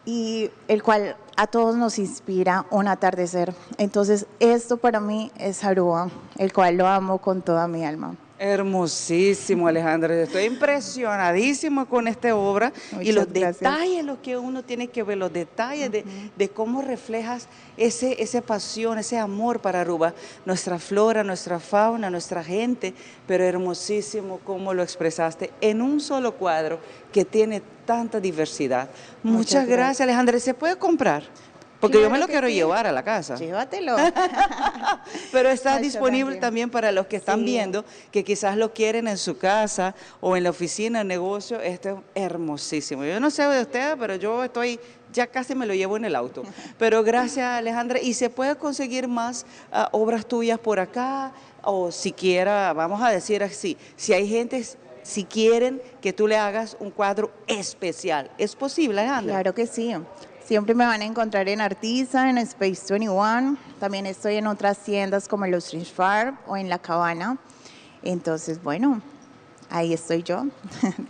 y el cual a todos nos inspira un atardecer. Entonces, esto para mí es Aruba, el cual lo amo con toda mi alma. Hermosísimo, Alejandra. Estoy impresionadísima con esta obra y los detalles, lo que uno tiene que ver, los detalles de cómo reflejas ese pasión, ese amor para Aruba, nuestra flora, nuestra fauna, nuestra gente, pero hermosísimo cómo lo expresaste en un solo cuadro que tiene tanta diversidad. Muchas, Muchas gracias, Alejandra. ¿Se puede comprar? Porque yo me lo quiero llevar a la casa. Llévatelo. Pero está disponible también para los que están viendo, que quizás lo quieren en su casa o en la oficina, en el negocio. Esto es hermosísimo. Yo no sé de ustedes, pero yo estoy, ya casi me lo llevo en el auto. Pero gracias, Alejandra. Y se puede conseguir más obras tuyas por acá, o siquiera, vamos a decir así, si hay gente... Si quieren que tú le hagas un cuadro especial. ¿Es posible, Alejandra? Claro que sí. Siempre me van a encontrar en Artisa, en Space 21. También estoy en otras tiendas como el Ostrich Farm o en La Cabana. Entonces, bueno, ahí estoy yo.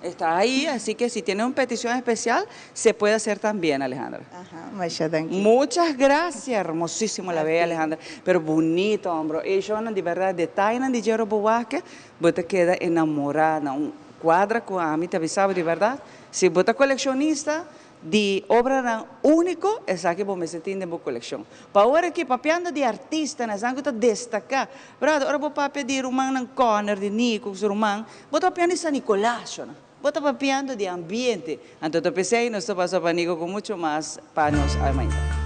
Está ahí, así que si tiene una petición especial, se puede hacer también, Alejandra. Ajá, muchas gracias. Muchas gracias, hermosísimo la bella Alejandra, pero bonito, hombre. Y yo, de verdad, detalle de Jero Boaque, vos te queda enamorada, un cuadra con a mí te avisaba de verdad. Si vos estás coleccionista de obra único, es que vos me sentís en colección. Pa ahora que papiando de artista, nas ango ta destacar. Brado, ahora vos papia de Román nan corner de Nico, Román, vos papiando de San Nicolás, ¿no? Vos estás papiando de ambiente. Entonces, pensé y nos pasó para Nico con mucho más panos al mañana.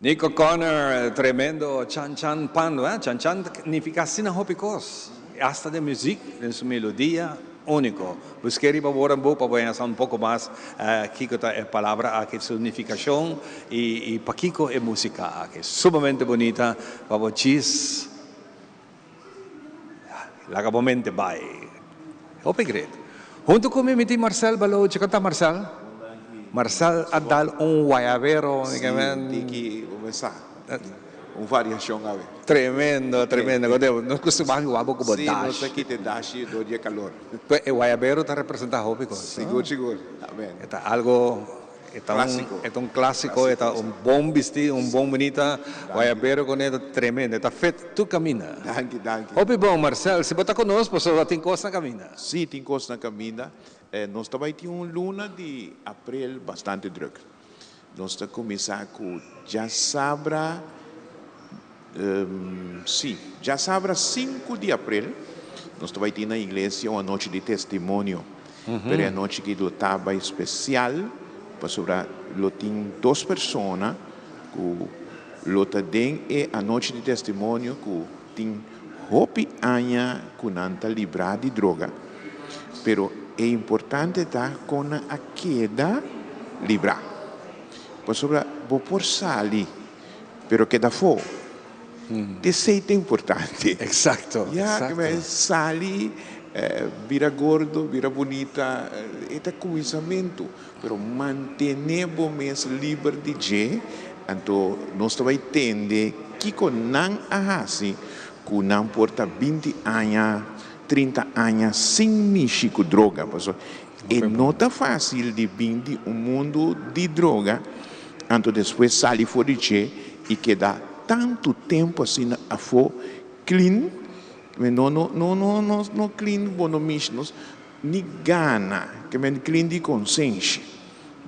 Nico Connor, tremendo Chan Chan Pando, eh? Chan Chan significa asina hopi cos, hasta den muziek, den su melodia unico. Busque riba woordenboek pa bo haña sa un poco mas kico ta e palabra aki, su nificacion y y pakico e musica aki. Sumamente bunita pa bo djis laga bo mente bay. Hopi great. Hunto cu mi mi tin Marcel Balochi. Con ta Marcel? Marcel a dal un guayabero. Sí, un tiki, bo me sa. Un variacion awe. Tremendo, tremendo. Nos custumá guabo cu bo dashi. Sí, nos ta kita e dashi dor di e calor. Pues e guayabero ta representa hopi cos. Sigur, sigur. Amen. E ta algo E ta un e ta un clasico, e ta un bon bisti, un bon bunita guayabero con e ta tremendo, e ta fit tur caminda. Danki, danki. Hopi bon Marcel, si bo ta cu nos pasobra tin cos na caminda. Si, tin cos na caminda. Nos ta bay tin un luna di april bastante druk. Nos ta cuminsa cu djasabra, si, djasabra sinku di april nos ta bay tin na iglesia un anochi di testimonio. Pero e anochi aki lo ta bay special pasobra lo tin dos persona cu lo ta den e anochi di testimonio cu tin hopi aña cu nan ta libra di droga. Pero e importante ta con nan a keda libra. Pasobra bo por sali pero keda afo. Esey ta importante. Exacto, Ya, exacto. ke sali, bira gordo, bira bunita, e ta cuminsamentu. Pero mantene bo mes liber di dje, anto nos ta bay tende kico nan a haci cu nan por ta binti aña, trinta aña sin mishi cu droga. Pasobra e no ta facil di bin di un mundo di droga, anto despues sali for di dje y keda tantu tempo asina afo clean, no no no no no no clean bo no mishi nos ni gana ke men clean di consenshi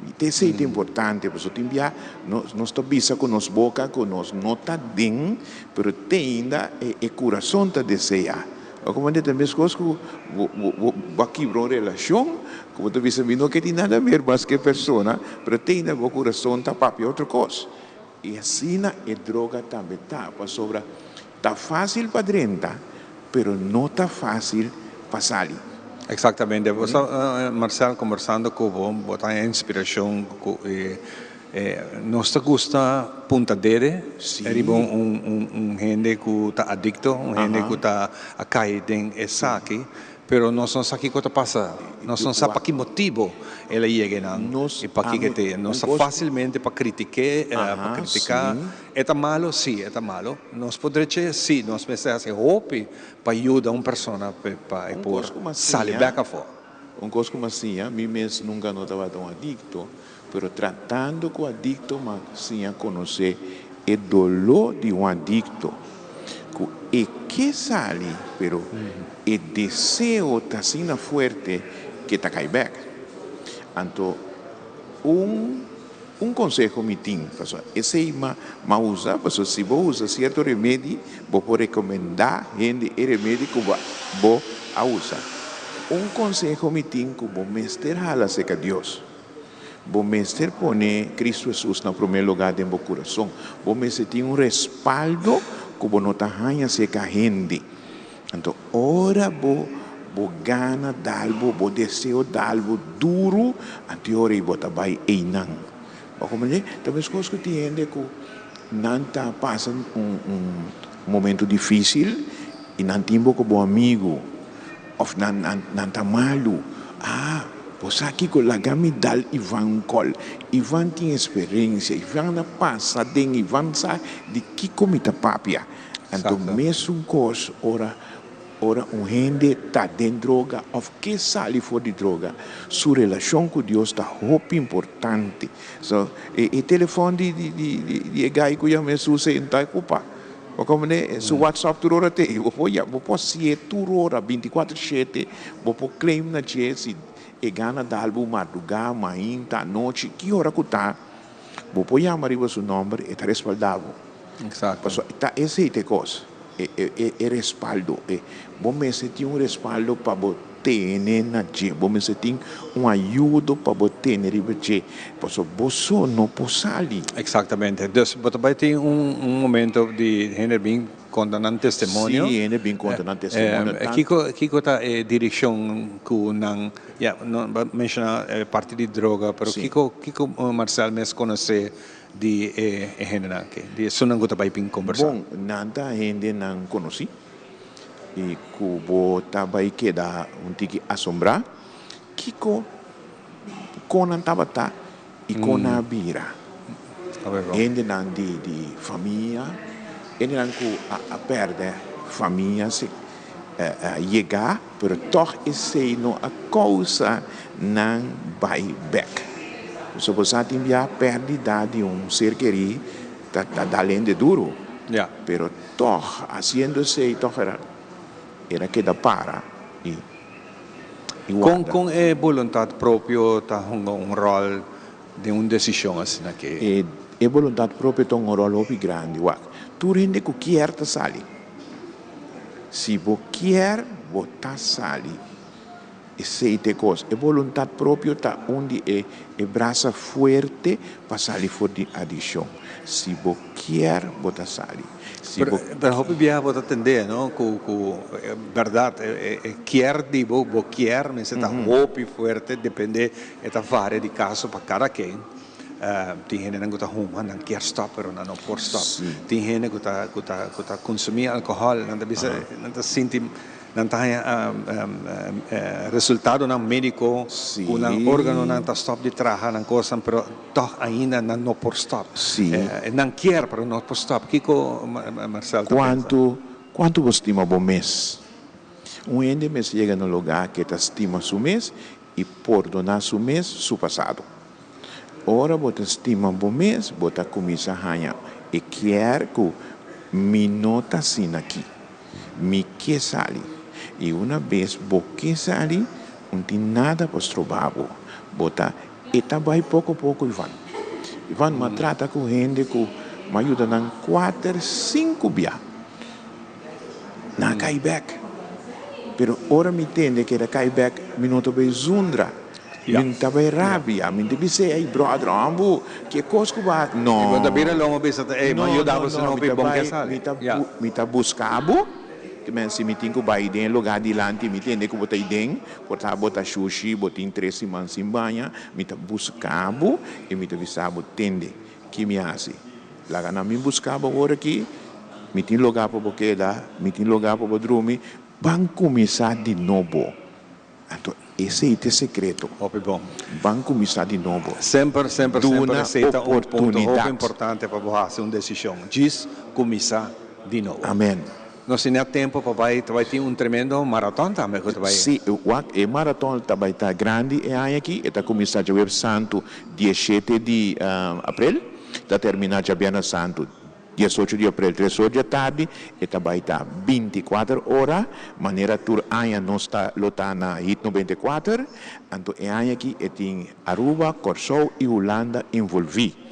y ta esey ta importante pasobra tin bia nos nos ta bisa cu nos boca cu nos no ta den pero te ainda e e curason ta desea o como ta mescos cu bo bo bo a kibra un relacion cu bo ta bisa mi no ke tin nada ver mas ke persona pero te ainda bo curason ta papia otro cos. I asina e droga tambe ta, pasobra ta fásil pa drenta, pero no ta fásil pa sali. Exactamente. Bo sa, Marcel, conversando cu bo, bo ta haña inspiracion cu e nos ta gusta punta dede riba un hende cu ta adicto, un hende cu ta a cay den esaki, Pero nos no sa kiko ta pasa, nos no sa pa ki motibo el a yega einan i pa kiko e te. Nos ta fásilmente pa kritik'é, pa kritiká. E ta malo? Sí, e ta malo. Nos por drech'é? Sí, nos mester hasi hopi pa yuda un persona pa e por sali bèk afó. Un kos ku mi a siña, mi mes nunka no tabata un adikto, pero tratando ku adikto mi a siña konosé e doló di un adikto, ku e ke sali pero e deseo ta asina fuerte ke ta kai bèk. Anto un un konseho mi tin, pasobra esei mi a usa, pasobra si bo usa sierto remedi bo por rekomendá hende e remedi ku bo a usa. Un konseho mi tin ku bo mester hala serka Dios. Bo mester pone Cristo Hesus na promé lugá den bo kurason. Bo mester tin un respaldo ku bo no ta haña serka hende. Anto ora bo bo gana dal bo, bo deseo dal bo duru, anto e ora ei bo ta bai einan. Bo komprendé? Ta meskos ku tin hende ku nan ta pasa un un momento difísil i nan tin bo komo amigu òf nan nan nan ta malu. Ah, bo sa kiko? Laga mi dal Ivan un kòl. Ivan tin eksperensia, Ivan a pasa den, Ivan sa di kiko mi ta papia. Anto mesun kos ora ora un hende ta den droga òf ke sali for di droga, su relashon ku Dios ta hopi importante. So, e e telefòn di di di di e gai ku yama Hesus ei no ta okupá. Bo komprendé? Su whatsapp tur ora t'ei. Bo por ya bo por hasié tur ora, binti kuater shete, bo por claim na dje si e gana dal bo mardugá, mainta, anochi, ki ora ku ta, bo por yama riba su nòmber, e ta respaldá bo. Exacto. Pasobra ta esei ta e kos, e e e respaldo. E bo mester tin un respaldo pa bo. tene na dje. Bo mester tin un ayudo pa bo tene riba dje, pasobra bo so no por sali. Exactamente. Dus bo ta bai tin un momento di hende bin konta nan testimonio. Sí, hende bin konta nan testimonio. Kiko kiko ta e direkshon ku nan, ya, no bo a menshoná e parti di droga, pero kiko kiko Marcel mes konosé di e hendenan aki, di esunnan ku ta bai bin kombersá? Bon, nan ta hendenan konosí i ku bo ta bai keda un tiki asombrá kiko kon nan tabata i kon nan a bira. Hendenan di di famia, hendenan ku a pèrdè famia si a yega, pero tòg esei no a kousa nan bai bèk. Pasobra bo sa tin bia pèrdida di un ser kerí ta dal hende duru, pero tòg hasiendo esei tòg era keda para i warda. Kon e boluntat propio ta hunga un ròl den un desishon asina ke? E boluntat propio ta un ròl hopi grandi. Wak, tur hende ku kier ta sali. Si bo kier, bo ta sali. Esei ta e kos. E boluntat propio ta un di e e brasa fuerte pa sali for di adikshon. Si bo kier, bo ta sali. Si bo. Pero hopi biaha bo ta tende, no, ku ku bèrdat e kier di bo, bo kier mester ta hopi fuerte, depende e ta varia di kaso pa kada ken. Tin hendenan ku ta huma, nan kier stòp pero nan no por stòp. Tin hende ku ta ku ta ku ta konsumí alkohòl, nan ta bisa nan ta sinti nan ta haña resultadonan médiko ku nan órganonan ta stòp di traha nan kosnan pero tòg ainda nan no por stòp. Nan kier pero no por stòp. Kiko Marcel ta pensa? Kuantu kuantu bo stima bo mes? Un hende mester yega na un lugá ku e ta stima su mes i pordoná su mes su pasado. Ora bo ta stima bo mes, bo ta kuminsá haña e kier ku mi no ta asina aki. Mi ke sali. I una bes bo ke sali, un tin nada pa stroba bo. Bo ta e ta bai poko poko, Ivan. Ivan, m'a trata ku hende ku m'a yuda nan kuater, sinku bia. Nan a kai bek. Pero ora mi tende ku el a kai bek, mi no ta bai zundra. Mi ta bai rabia. Mi ta bisa, Ey, brother, hombu, ke kos ku bo a hasi? No. I bo ta bira lomo bisa ta, Ey, mi a yuda bo, sino mi bon ke sali. Mi ta buska bo. Ke men si mi tin ku bai den e lugá dilanti, mi tende ku bo ta ei den, por ta bo ta shushi, bo tin tres siman sin baña, mi ta buska bo i mi ta bisa bo, Tende, ki mi hasi? Laga nan bin buska bo awor aki, mi tin lugá pa bo keda, mi tin lugá pa bo drumi, ban kuminsá di nobo. Anto esei ta e sekreto. Hopi bon. Ban kuminsá di nobo. Semper, semper, semper esei ta un punto hopi importante pa bo hasi un desishon. Djis kuminsá di nobo. Amen. Nos tin net tempo pa bai, ta bai tin un tremendo maraton tambe ku ta bai. Sí, wak, e maraton ta bai ta grandi e aña aki, e ta kuminsá djaweps santu diesshete di aprel, ta terminá djabièrnè santu diesocho di aprel tres or di atardi, e ta bai ta binti kuater ora, manera tur aña nos ta lo ta na Hit 94, anto e aña aki e tin Aruba, Kòrsou i Hulanda envolví.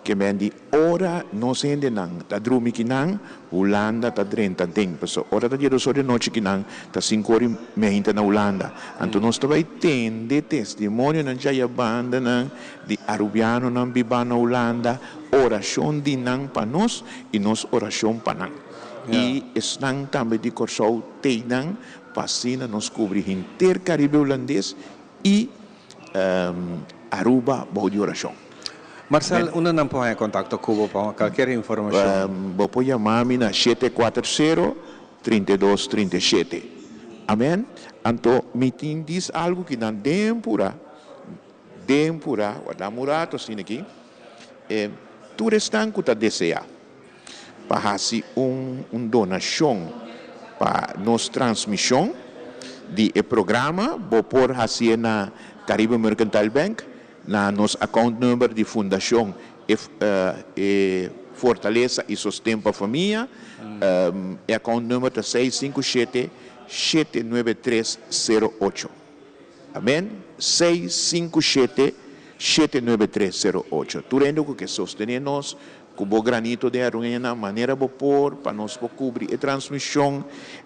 Ke men di ora nos hendenan ta drumi kinan, Hulanda ta drenta den. Pasobra ora ta diedos or di nochi kinan, ta sinku or i meinta na Hulanda. Anto nos ta bai tende testimonionan djaya bandanan di Arubianonan bibá na Hulanda, orashon di nan pa nos i nos orashon pa nan. I esnan tambe di Kòrsou tei nan pa asina nos kubri henter Karibe Hulandes i Aruba bou di orashon. Marcel, unda nan por haña kontakto ku bo pa kalker informashon? Bo por yama mi na shete kuater sero, 32, 37. Amen. Anto mi tin dis algu ki nan den pura, den pura, warda un rato asina aki, e tur esnan ku ta deseá pa hasi un un donashon pa nos transmishon di e programa, bo por hasié na Caribe Mercantile Bank na nos account number di Fundashon e e Fortalesa i Sosten pa Famia. E account number ta seis sinku shete shete nuebe tres sero ocho. Amen. Seis sinku shete shete nuebe tres sero ocho. Tur hende ku ke sostené nos. Ku bo granito de arena, manera bo por, pa nos por kubri e transmishon.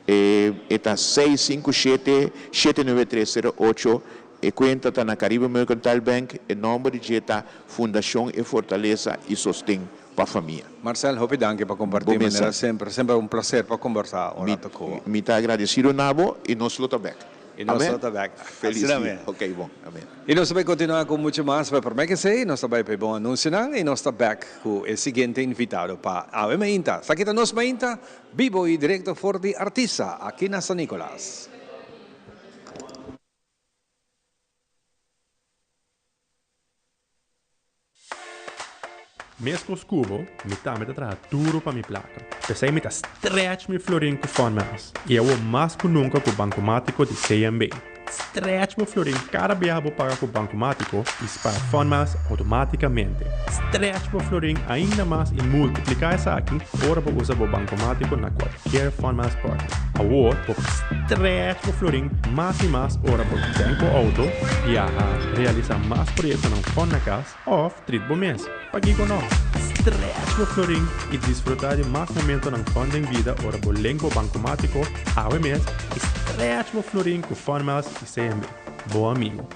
E ta seis sinku shete, shete nuebe tres sero ocho. E kuenta ta na Caribe Mercantile Bank. E nòmber di dje ta Fundashon E Fortalesa i Sosten pa Famia. Marcel, hopi danki pa kompartí Bo mesa. manera semper. Semper un plaser pa kombersá un rato ku bo. Mi ta agradesido na bo i nos lo ta bèk. I nos Amen. lo ta bèk. Felis Asina dia. mes. Ok, bon. Amen. I nos ta bai kontinuá ku muchu mas, pero promé k'esei nos ta bai pa e bon anunsionan i nos ta bèk ku e siguiente invitado pa Awe Mainta. Esaki ta nos Mainta, bibo i direkto for di Artisa, aki na San Nicolas. Meskos ku bo, mi tambe ta traha duru pa mi plaka. P'esei mi ta stretch mi florin ku Funmiles, i awor mas ku nunka ku Bankomátiko di CMB. Stretch bo florin kada biaha bo paga ku Bankomátiko i spara Funmiles outomátikamente. Stretch bo florin ainda mas i multipliká esaki ora bo usa bo Bankomátiko na kualkier Funmiles partner. Awor bo por stretch bo florin mas i mas ora bo tank bo outo, biaha, realisá mas proyektonan fun na kas, Of trit bo mes. Pakiko no? Stretch bo florin i disfrutá di mas momentonan fun den bida ora bo link bo bankomátiko awe mes i stretch bo florin ku Funmiles i CMB. Bo amigo.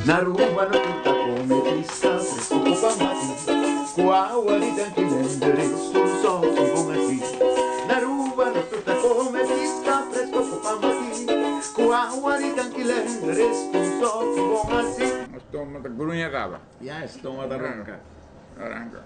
Na Aruba no tin ta come pizza fresco cu pan bati Cu awa di tanki Lenders tur soki bon aki Na Aruba no tur ta come pizza fresco cu pan bati Cu awa di tanki Lenders tur soki bon asi. Stoma ta gruña caba. Ya e stoma ta ronca. Ronca.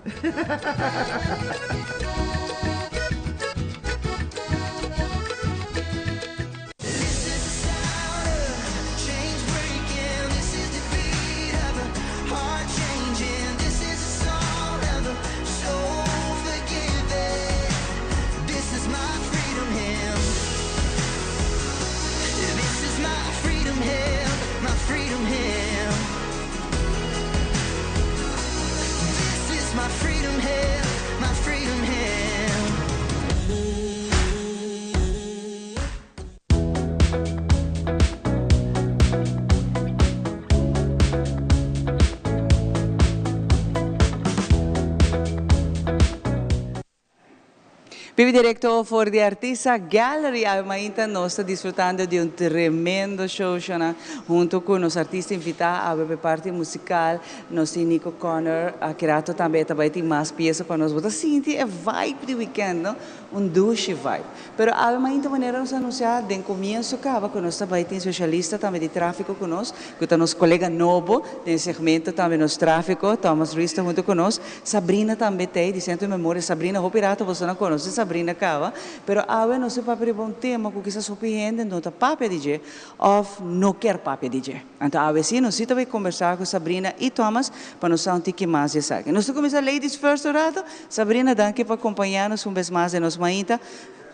Bibi directo for di Artisa Gallery awe mainta nos ta disfrutando di un tremendo show shona hunto cu nos artista invita awe pe parti musical nos tin Nico Connor aki rato tambe e ta bay tin mas pieza pa nos bo ta sinti e vibe di weekend no Un dushi vibe. Pero awe mainta manera nos a anuncia den comienso caba cu nos ta bay tin specialista tambe di trafico cu nos, cu ta nos colega nobo den segmento tambe nos trafico, Thomas Ruiz ta hunto cu nos, Sabrina tambe t'ey di Centro Memoria. Sabrina, hopi rato boso no conoce Sabrina caba, pero awe nos ta papia riba un tema cu kisas hopi hende no ta papia di dje of no kier papia di dje. Anto awe si nos si ta bay combersa cu Sabrina y Thomas pa nos sa un tiki mas di esaki. Nos ta cuminsa ladies first un rato. Sabrina danki pa compaña nos un bes mas den nos mainta.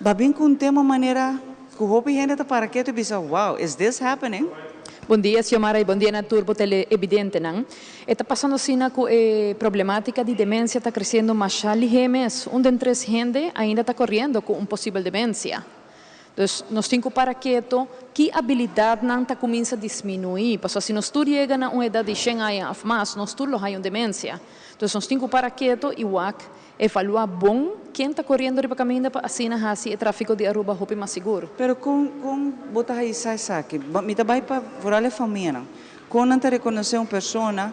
Ba bin cu un tema manera cu hopi hende ta para ketu y bisa wow, is this happening? Bon dia Xiomara y bon dia na tur bo teleevidentenan. E ta pasando asina cu e problematica di demencia ta creciendo masha lihe mes. Un den tres hende ainda ta coriendo cu un posibel demencia. Dus nos tin ku para keto ki abilidatnan ta kuminsa disminuí, pasobra si nos tur yega na un edat di shen aña òf mas, nos tur lo haña un demensia. Dus nos tin ku para keto i wak, evaluá bon ken ta koriendo riba kaminda pa asina hasi e tráfiko di Aruba hopi mas sigur. Pero kon kon bo ta haisa esaki? Mi ta bai pa vooral e famianan. Kon nan ta rekonosé un persona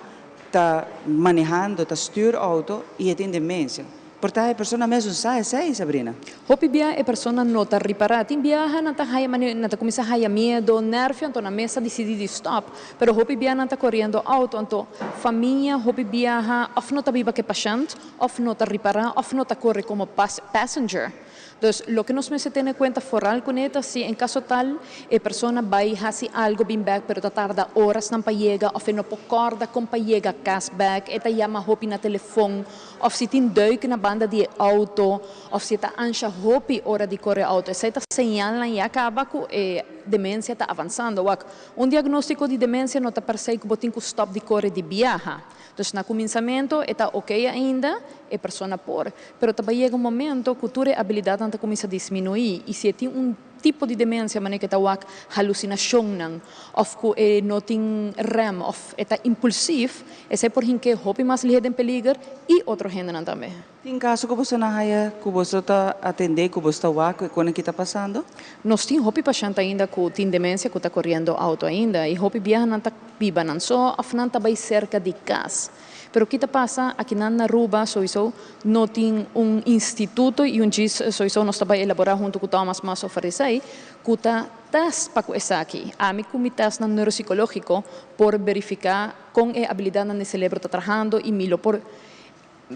ta manehando, ta stuur outo i e tin demensia? Por ta e persona mes un sa esei, Sabrina? Hopi bia e persona no ta ripará. Tin biaha nan ta haya mane nan ta kuminsá haya miedo, nèrvio, anto nan mes ta disidí di stòp. Pero hopi bia nan ta koriendo outo, anto famia hopi biaha òf no ta biba ku e pashènt, òf no ta ripará, òf no ta kore komo passenger. Dus loke nos mester tene kuenta foral kuné ta si en kaso tal e persona bai hasi algo bin bèk pero ta tarda orasnan pa yega òf e no por kòrda kon pa yega kas bèk, e ta yama hopi na telefon òf si tin duik na banda di e outo òf si e ta ansha hopi ora di kore outo. Esei ta señalnan ya kaba ku e demensia ta avansando. Wak, un diagnóstiko di demensia no ta per se ku bo tin ku stòp di kore di biaha. Dus na kuminsamentu e ta okey ainda. E persona por, pero ta bai yega un momento ku tur e abilidatnan ta kuminsá disminuí i si e tin un tipo di demensia manera ku e ta wak halusinashonnan òf ku e no tin rèm òf e ta impulsief, esei por hink'é hopi mas lihé den peliger i otro hendenan tambe. Tin kaso ku boso na haya ku boso ta atendé, ku boso ta wak ku e kos ki ta pasando? Nos tin hopi pashènt ainda ku tin demensia ku ta koriendo outo ainda i hopi biaha nan ta biba nan so òf nan ta bai serka di kas. Pero ki ta pasa akinan na Aruba soiso no tin un instituto y un djis soiso nos ta bay elabora hunto cu Thomas mas over esey cu ta test pa cu esaki. Ami cu mi testnan neuropsicologico por verifica con e habilidadnan di celebro ta trahando y mi lo por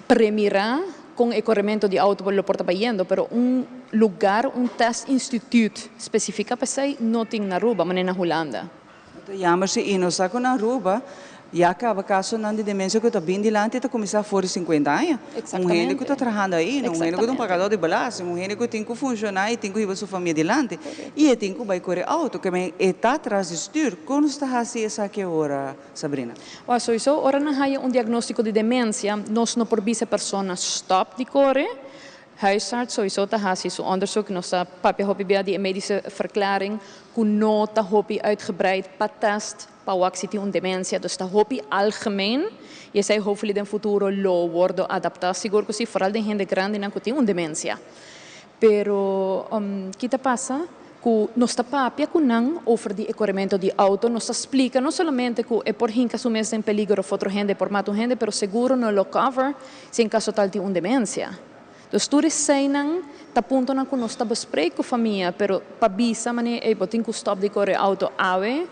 premira con e corremento di auto lo por ta bayendo pero un lugar un test instituut specifica pa esey no tin na Aruba manera na Hulanda. Ta jammer si i nos sa ku na Aruba ya kaba kasonan di demensia ku ta bin dilanti ta kuminsá for di sinkuenta aña. Un hende ku ta trahando ainda, un hende ku ta un pagadó di belasting, un hende ku tin ku funshoná i tin ku hiba su famia dilanti i e tin ku bai kore outo, ke men e ta tras di stür. Kon nos ta hasi esaki awor, Sabrina? Wèl, sowiso ora nan haya un diagnóstiko di demensia, nos no por bisa e persona stòp di kore, Huisarts sowieso ta hasi su onderzoek, nos ta papia hopi bia di e medische verklaring ku no ta hopi uitgebreid pa test pa wak si tin un demensia, dus ta hopi algemeen y esei hopefully den futuro lo wordo adapta sigur ku si, foral den hende grandinan ku tin un demensia. Pero ki ta pasa ku nos ta papia ku nan over di e koremento di auto, nos ta splika no solamente ku e por hinka su mes den peligro of otro hende por mata un hende pero seguro no lo cover si en caso tal tin un demencia. Dus tur eseinan ta puntonan cu nos ta bespreek cu famia, pero pa bisa manera ey bo tin cu stop di core auto awe,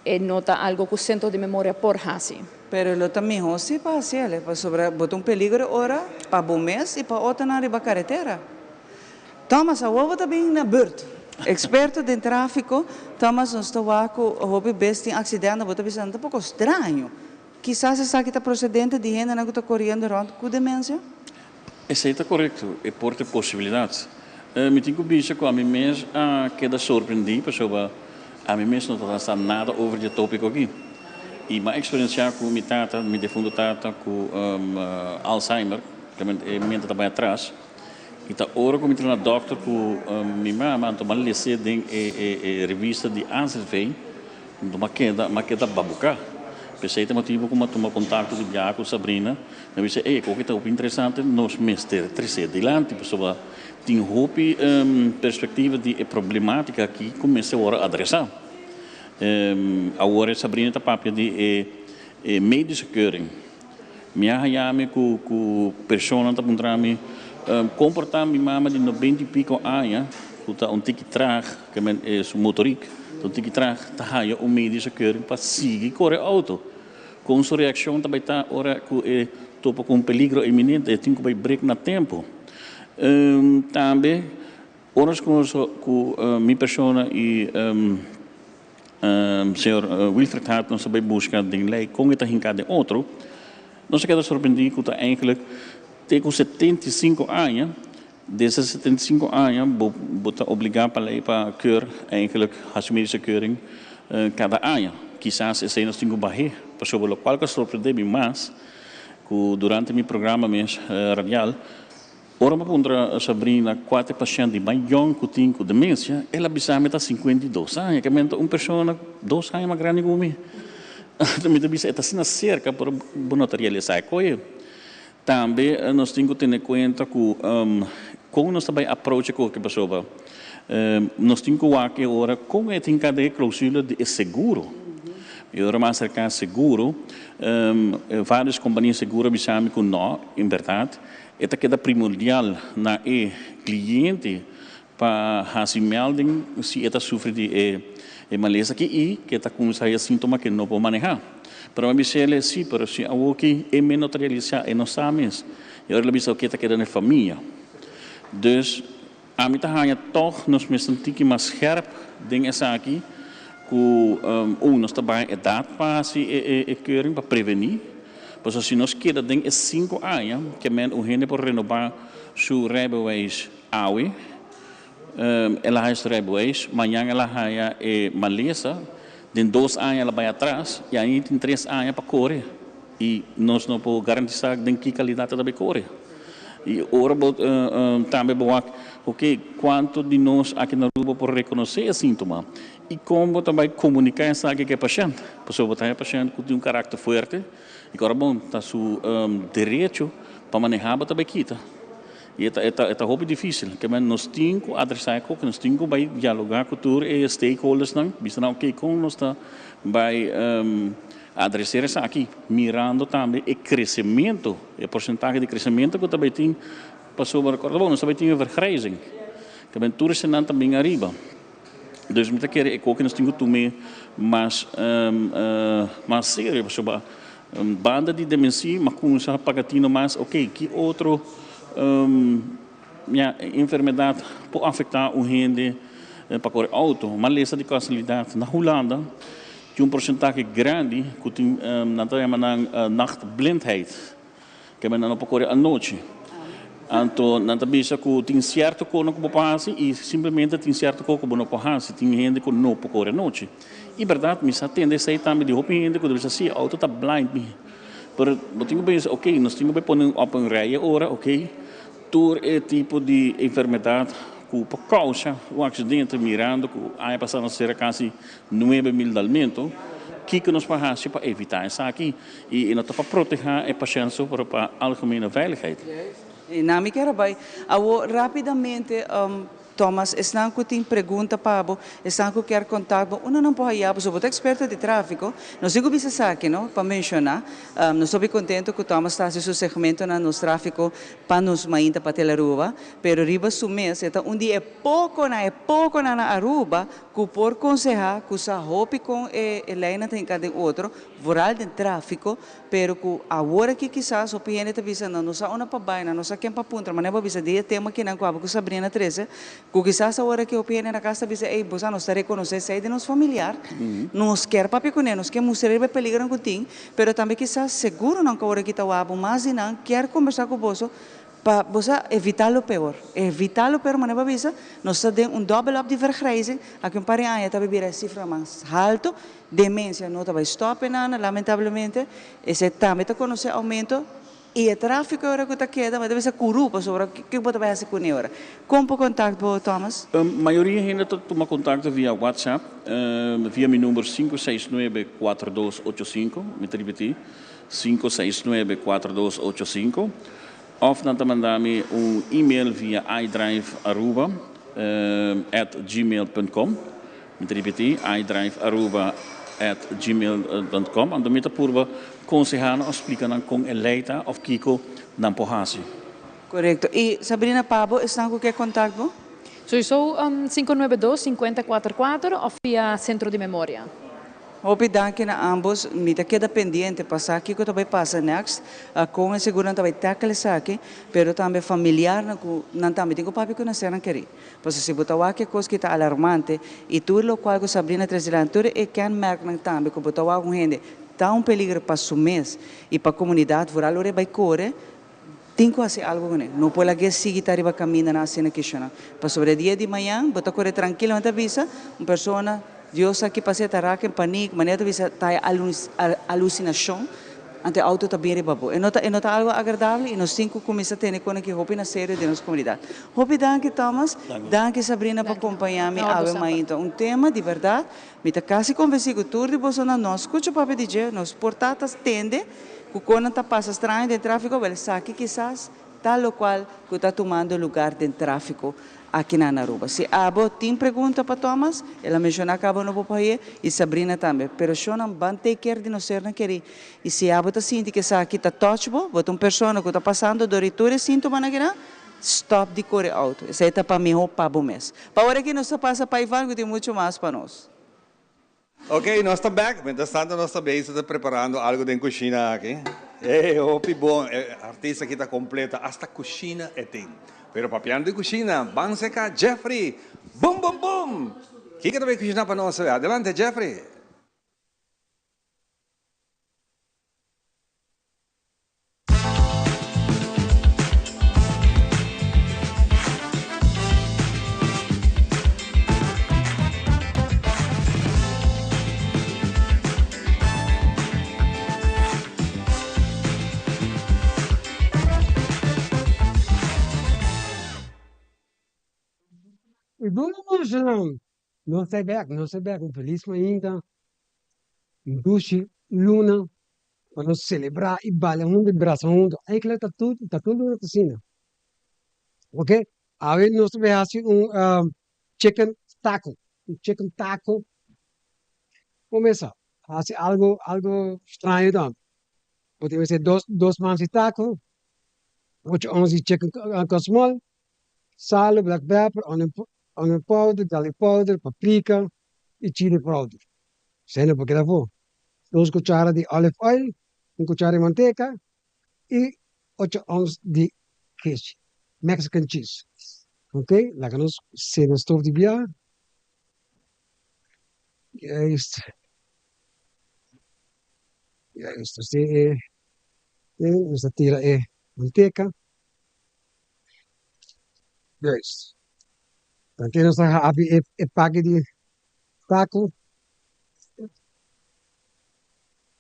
e no ta algo cu Centro di Memoria por haci. Pero lo ta miho si pa haci el, pasobra bo ta un peligro ora pa bo mes y pa otronan riba caretera. Thomas, awor bo ta bin na beurt. Experto den trafico, Thomas, nos ta wak cu hopi bes tin accidente, bo ta bisa nan ta poco straño. Kisas esaki ta procedente di hendenan cu ta coriendo rond cu demencia? Esey ta corecto, e por ta e posibilidad. Mi tin cu bisa cu ami mes a keda sorprendi pasobra ami mes no ta sa nada over di e topico aki. Y mi a experiencia cu mi tata, mi defunto tata cu Alzheimer, e mente ta bay atras, y ta ora cu mi ta na dokter cu mi mama, anto mi a lese den e revista di AZV, Anto m'a keda, m'a keda babuká. P'esei ta motibu ku m'a tuma kontakto di biaha ku Sabrina. Mi a bisa, ey, e koki ta hopi interesante, nos mester tres'é dilanti pasobra tin hopi perspektiva di e problematika aki ku mester wòrdu adresá. Awor Sabrina ta papia di e e medische keuring. Mi a haña mi ku ku personanan ta puntra mi, kon por ta mi mama di nobenta i piko aña ku ta un tiki trag, ke men e su motorik ta un tiki trag, ta haña un medische keuring pa sigui kore outo? Kon su reakshon ta bai ta ora ku e topa ku un peligro eminente, e tin ku bai brek na tempu? Tambe ora ku mi persona i Señor Wilfred Hart nos a bay busca den ley con e ta hinca den otro, nos a keda sorprendi cu ta eigenlijk te cu 75 aña, desde 75 aña bo bo ta obliga pa ley pa keur eigenlijk haci medische keuring cada aña. Kisas esey nos tin cu bahe, pasobra locual cu a sorprende mi mas cu durante mi programa mes radial, Ora mi a puntra Sabrina kua ta e pashènt di mas yòn ku tin ku demensia, el a bisa mi ta 52 aña, ke men ta un persona dos aña mas grandi ku mi. Anto mi ta bisa e ta asina serka pero bo no ta realisá e koe. Tambe nos tin ku tene kuenta ku kon nos ta bai approach e koke pasobra nos tin ku wak e ora kon e tin kada e klousula di e seguro. I ora mi a aserká seguro, vários kompania seguro a bisa mi ku nò, en bèrdat E ta keda primordial na e cliente pa haci melding si e ta sufri di e malesa aki y ke ta cuminsa haya sintoma ke no por maneha. Pero mi a bisa el si, pero si awoki e mes no ta realisa, e no sa mes. Y ora el a bisa oke ta keda na e famia. Dus ami ta haya tog nos mester un tiki mas scherp den esaki cu un nos ta baha edad pa haci e keuring pa preveni. Pasobra si nos keda den e sinku aña ke men un hende por renobá su rijbewijs awe, el a haya su rijbewijs, mañan el a haya e malesa, den dos aña el a bai atras i ainda tin tres aña pa kore i nos no por garantisá den ki kalidat el ta bai kore. I ora bo tambe bo wak, ok, kuantu di nos aki na Aruba por rekonosé e síntoma i kon bo ta bai komuniká esaki ku e pashènt? Pasobra bo ta haña pashènt ku tin un karakter fuerte i ku ora bon ta su derecho pa manehá bo ta bai kita. I e ta e ta e ta hopi difísil. Ke men nos tin ku adresá e koki, nos tin ku bai dialogá ku tur e stakeholdersnan, bisa nan ok kon nos ta bai adreser esaki, mirando tambe e kresementu, e porsentahe di kresementu ku ta bai tin pasobra kòrda bon nos ta bai tin e vergrijzing. Ke men tur esenan ta bin ariba. Dus mi ta kere e koki nos tin ku tum'é mas mas serio pasobra banda di demensi ma kumsa paga tino mas ok ki otro ya enfermedat por afektá un hende pa kore outo. Malesa di kasualidat na Hulanda tin un porsentahe grandi ku tin nan ta yama nan nachtblindheid. Keme nan no por kore anochi. Anto nan ta bisa ku tin sierto kono ku bo por hasi i simplemente tin sierto ko ku bo no por hasi. Tin hende ku no por kore anochi. I bèrdat mi sa tende esei tambe di hopi hende ku ta bisa si e outo ta blind mi. Pero bo tin ku pensa oke nos tin ku bai pone op un rei e ora oke tur e tipo di enfermedat ku por kousa un aksidente mirando ku aña pasá nos sera kasi 9000 dalmento kiko nos por hasi pa evitá esaki. I no ta pa protehá e pashènt so, pero pa algemene veiligheid. I na mi kier a bai awor rápidamente, Thomas, esnan ku tin pregunta pa bo, esnan ku kier kontakt bo, unda nan por haya bo? So bo ta eksperto di tráfiko, nos tin ku bisa esaki no, pa menshoná. Nos hopi kontento ku Thomas ta hasi su segmentonan nos tráfiko pa nos mainta pa Telaruba, pero riba su mes e ta un di e pokonan, e pokonan na Aruba ku por konsehá ku sa hopi kon e leinan ta hinká den otro. Vooral den tráfiko, pero ku awor aki kisas hopi hende ta bisa nan no sa unda pa bai, nan no sa ken pa puntra, manera bo a bisa di e tema kinan ku abo ku Sabrina trese, ku kisas awor aki hopi hende na kas ta bisa ey bo sa nos ta rekonosé esei den nos familiar, nos kier papia kuné, nos kier mustra riba e peligronan ku tin, pero tambe kisas seguro nan ku awor aki ta wak bo mas di nan kier kombersá ku boso Pa bo sa evitá lo peor. Evitá lo peor manera bo a bisa, nos ta den un dòbel òp di vergrijzing, aki un par di aña ta bai bira e sifra mas haltu, demensia no ta bai stòp e nana, lamentablemente, esei tambe ta konosé oumento, i e tráfiko e ora ku ta keda, bo ta bisa kurú, pasobra kiko bo ta bai hasi kuné e ora? Kon por kontakt bo, Thomas? Mayoria hende ta tuma kontakto via WhatsApp, via mi number 569 4285, mi ta ripití, 569 4285. Of nan ta manda mi un email via idrivearuba at gmail punt com. Mi ta ripití, idrivearuba at gmail punt com. Anto mi ta purba konsehá nan of splika nan kon e lei ta of kiko nan por hasi. Korekto. I Sabrina, pa bo esnan ku ke kontakt bo? Sowieso 592 50 44 of via Centro di Memoria. Hopi danki na ambos. Mi ta keda pendiente pa sa kiko ta bai pasa next, kon e seguronan ta bai tackle esaki, pero tambe familiarnan ku nan tambe tin ku papia ku nan sernan kerí. Pasobra si bo ta wak e kos ki ta alarmante i tur lokual ku Sabrina tres dilanti, tur e kenmerknan tambe ku bo ta wak un hende ta un peligro pa su mes i pa komunidat, vooral ora e bai kore, tin ku hasi algu kuné. No por lag'é sigui ta riba kamindanan asina kishonan. Pasobra e dia di mañan bo ta kore trankilamente ta bisa un persona, Dios sa ki pas'é, ta raka en panik, manera ta bisa ta e alusinashon, anto e outo ta bin riba bo. E no ta e no ta algu agradabel i nos tin ku kuminsá tene kone ki hopi na serio den nos komunidat. Hopi danki Thomas, danki Sabrina pa kompañá mi awe mainta. Un tema di bèrdat, mi ta kasi konvensí ku tur di bosonan no a skucha papia di dje, nos por ta ta tende Cu con nan ta pasa straño den trafico, wel esaki kisas ta locual cu ta tumando lugar den trafico aki na Aruba. Si abo tin pregunta pa Thomas, el a menciona caba no por paye, y Sabrina tambe. Pero shownan ban take care di nos sernan keri. Y si abo ta sinti cu esaki ta touch bo, bo ta un persona cu ta pasando door di tur e sintomanan akinan, stop di core auto. Esey ta pa miho pa bo mes. Pa ora aki nos ta pasa pa Ivan cu tin mucho mas pa nos. Ok, nos ta bek. Mientras tanto nos ta bezig ta preparando algo den cushina aki. Ey, hopi bon. E artista aki ta completo. Hasta cushina e tin. Pero papiando di cushina, ban seca Jeffrey. Bum, bum, bum! Kiko ta bay cushina pa nos? Adelante, Jeffrey. I bon Nos ta bek, nos ta bek. Un felis mainta, un dushi luna pa nos selebrá i baila huntu i brasa huntu. Eigenlijk ta tur, ta tur luna ta asina. Oke, awe nos ta bai hasi un chicken taco, un chicken taco. Kumesa hasi algo, algo straño tambe. Bo tin mester dos, dos mans di taco, ocho ons di chicken small, Salo, black pepper, onion powder, garlic powder, paprika y chili powder. Esei no por keda afó. Dos cuchara di olive oil, un cuchara di manteca y ocho ons di keshi, Mexican cheese. Ok, laga nos sende stof di bia. Juist. Juist, así e, nos ta tira e manteca. Juist. Tanke nos ta habi e e paki di taco.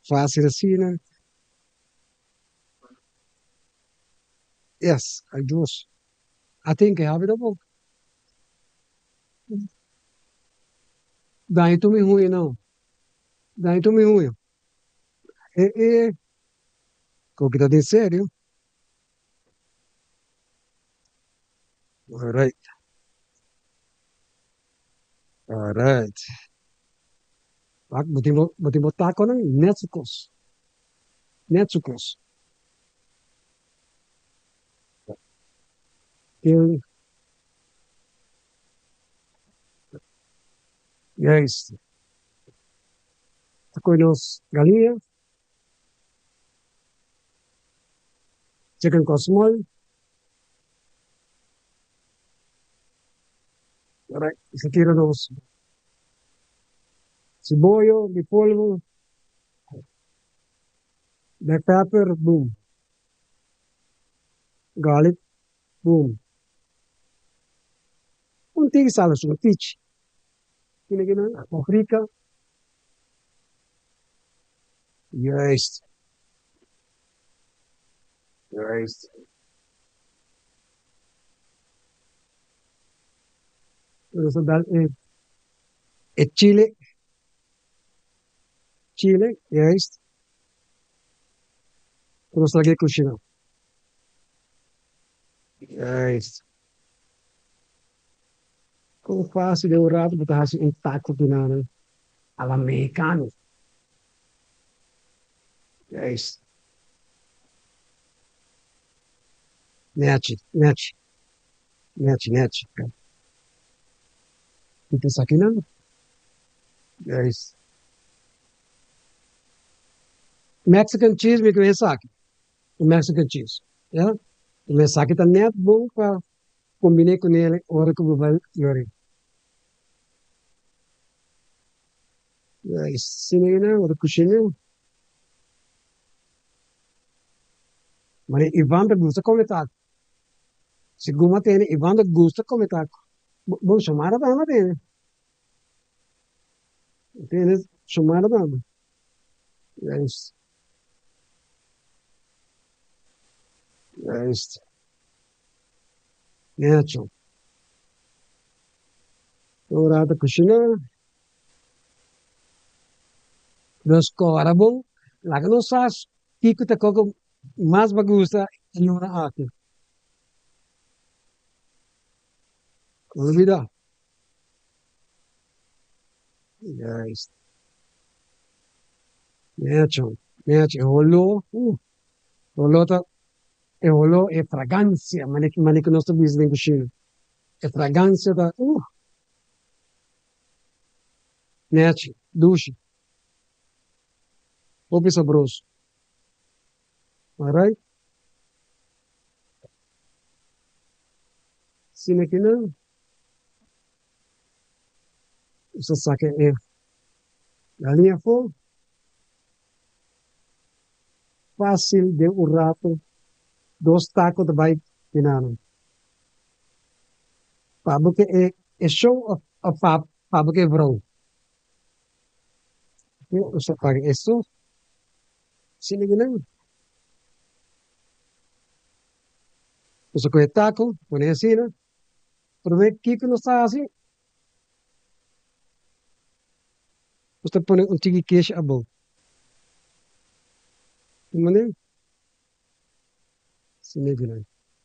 Fácil asina. Yes, ay Dios. A tin ke habi tampoco. Daño tu mi huña no. Daño tu mi huña. E e koki ta den serio. Alright. Alright. Wak, bo tin bo, bo tin bo taconan net su cos. Net su cos. Tin. Juist. Ta coge nos galiña. Chicken cosmol. Alright, nos ta tira nos siboyo di polvo, black pepper, boom, garlic, boom. Un tiki sal, un tiki. Kina kina, paprika. Juist. Juist. Nos ta dal e e chile. Chile, juist. Nos ta lag'é kushina. Juist. Kon fácil den un rato bo ta hasi un taco di nan a la mexicano. Juist. Nechi, nechi. Nechi, nechi. Kita esakinan. Juist. Mexican cheese mi ku esaki. Mexican cheese. Ya. Esaki ta net bon pa combine cu nele ora cu bo bai yori. Asina ina ora cushina. Mane Ivan ta gusta come taco. Segun a tene Ivan ta gusta come taco. Bon Xiomara tambe a tene. A tene Xiomara tambe. Juist. Juist. Necho. Ora ta cushina. Nos cora bon. Laga nos sa kico ta coco mas bo gusta e luna aki. No olbida. Juist. Necho. Necho. E holo. Holo ta E oló, e fragancia, mane mane ku nos ta bisa den kushina. E fragancia ta uh! Nechi, dushi. Hopi sabroso. Alright. Asina kinan nos ta saka e galiña afó. Fácil den un rato dos taco ta bai binanan. Pa bo ke e e show of of pa pa bo ke e vrou. Nos ta paga esto asina kinan. Nos ta coge taco pone asina. Promé kiko nos ta hasi? Nos ta pone un tiki keshi abou. Di manera? Asina e binan.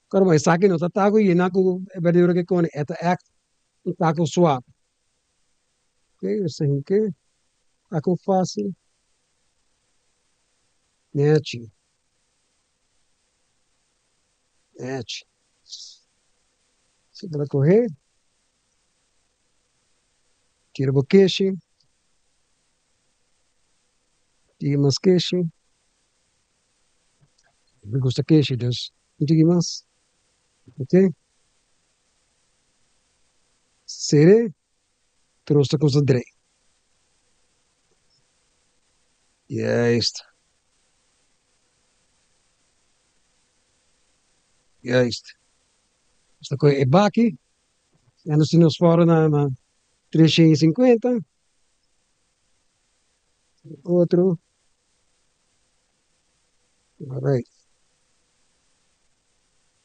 Kòrda bo, esaki no ta taco yena ku e berdura ke kone, e ta ègt un taco suave. Ok, nos ta hink'é. Taco fásil. Nechi. Nechi. Si bo ta kohe, tira bo keshi, tira mas keshi. Mi gusta keshi, dus un tiki mas. Ok. Sere, tur nos ta kusa drei. Juist. Juist. Nos ta kohe e baki, ya nos tin nos fòrno na na 350. Otro. Alright.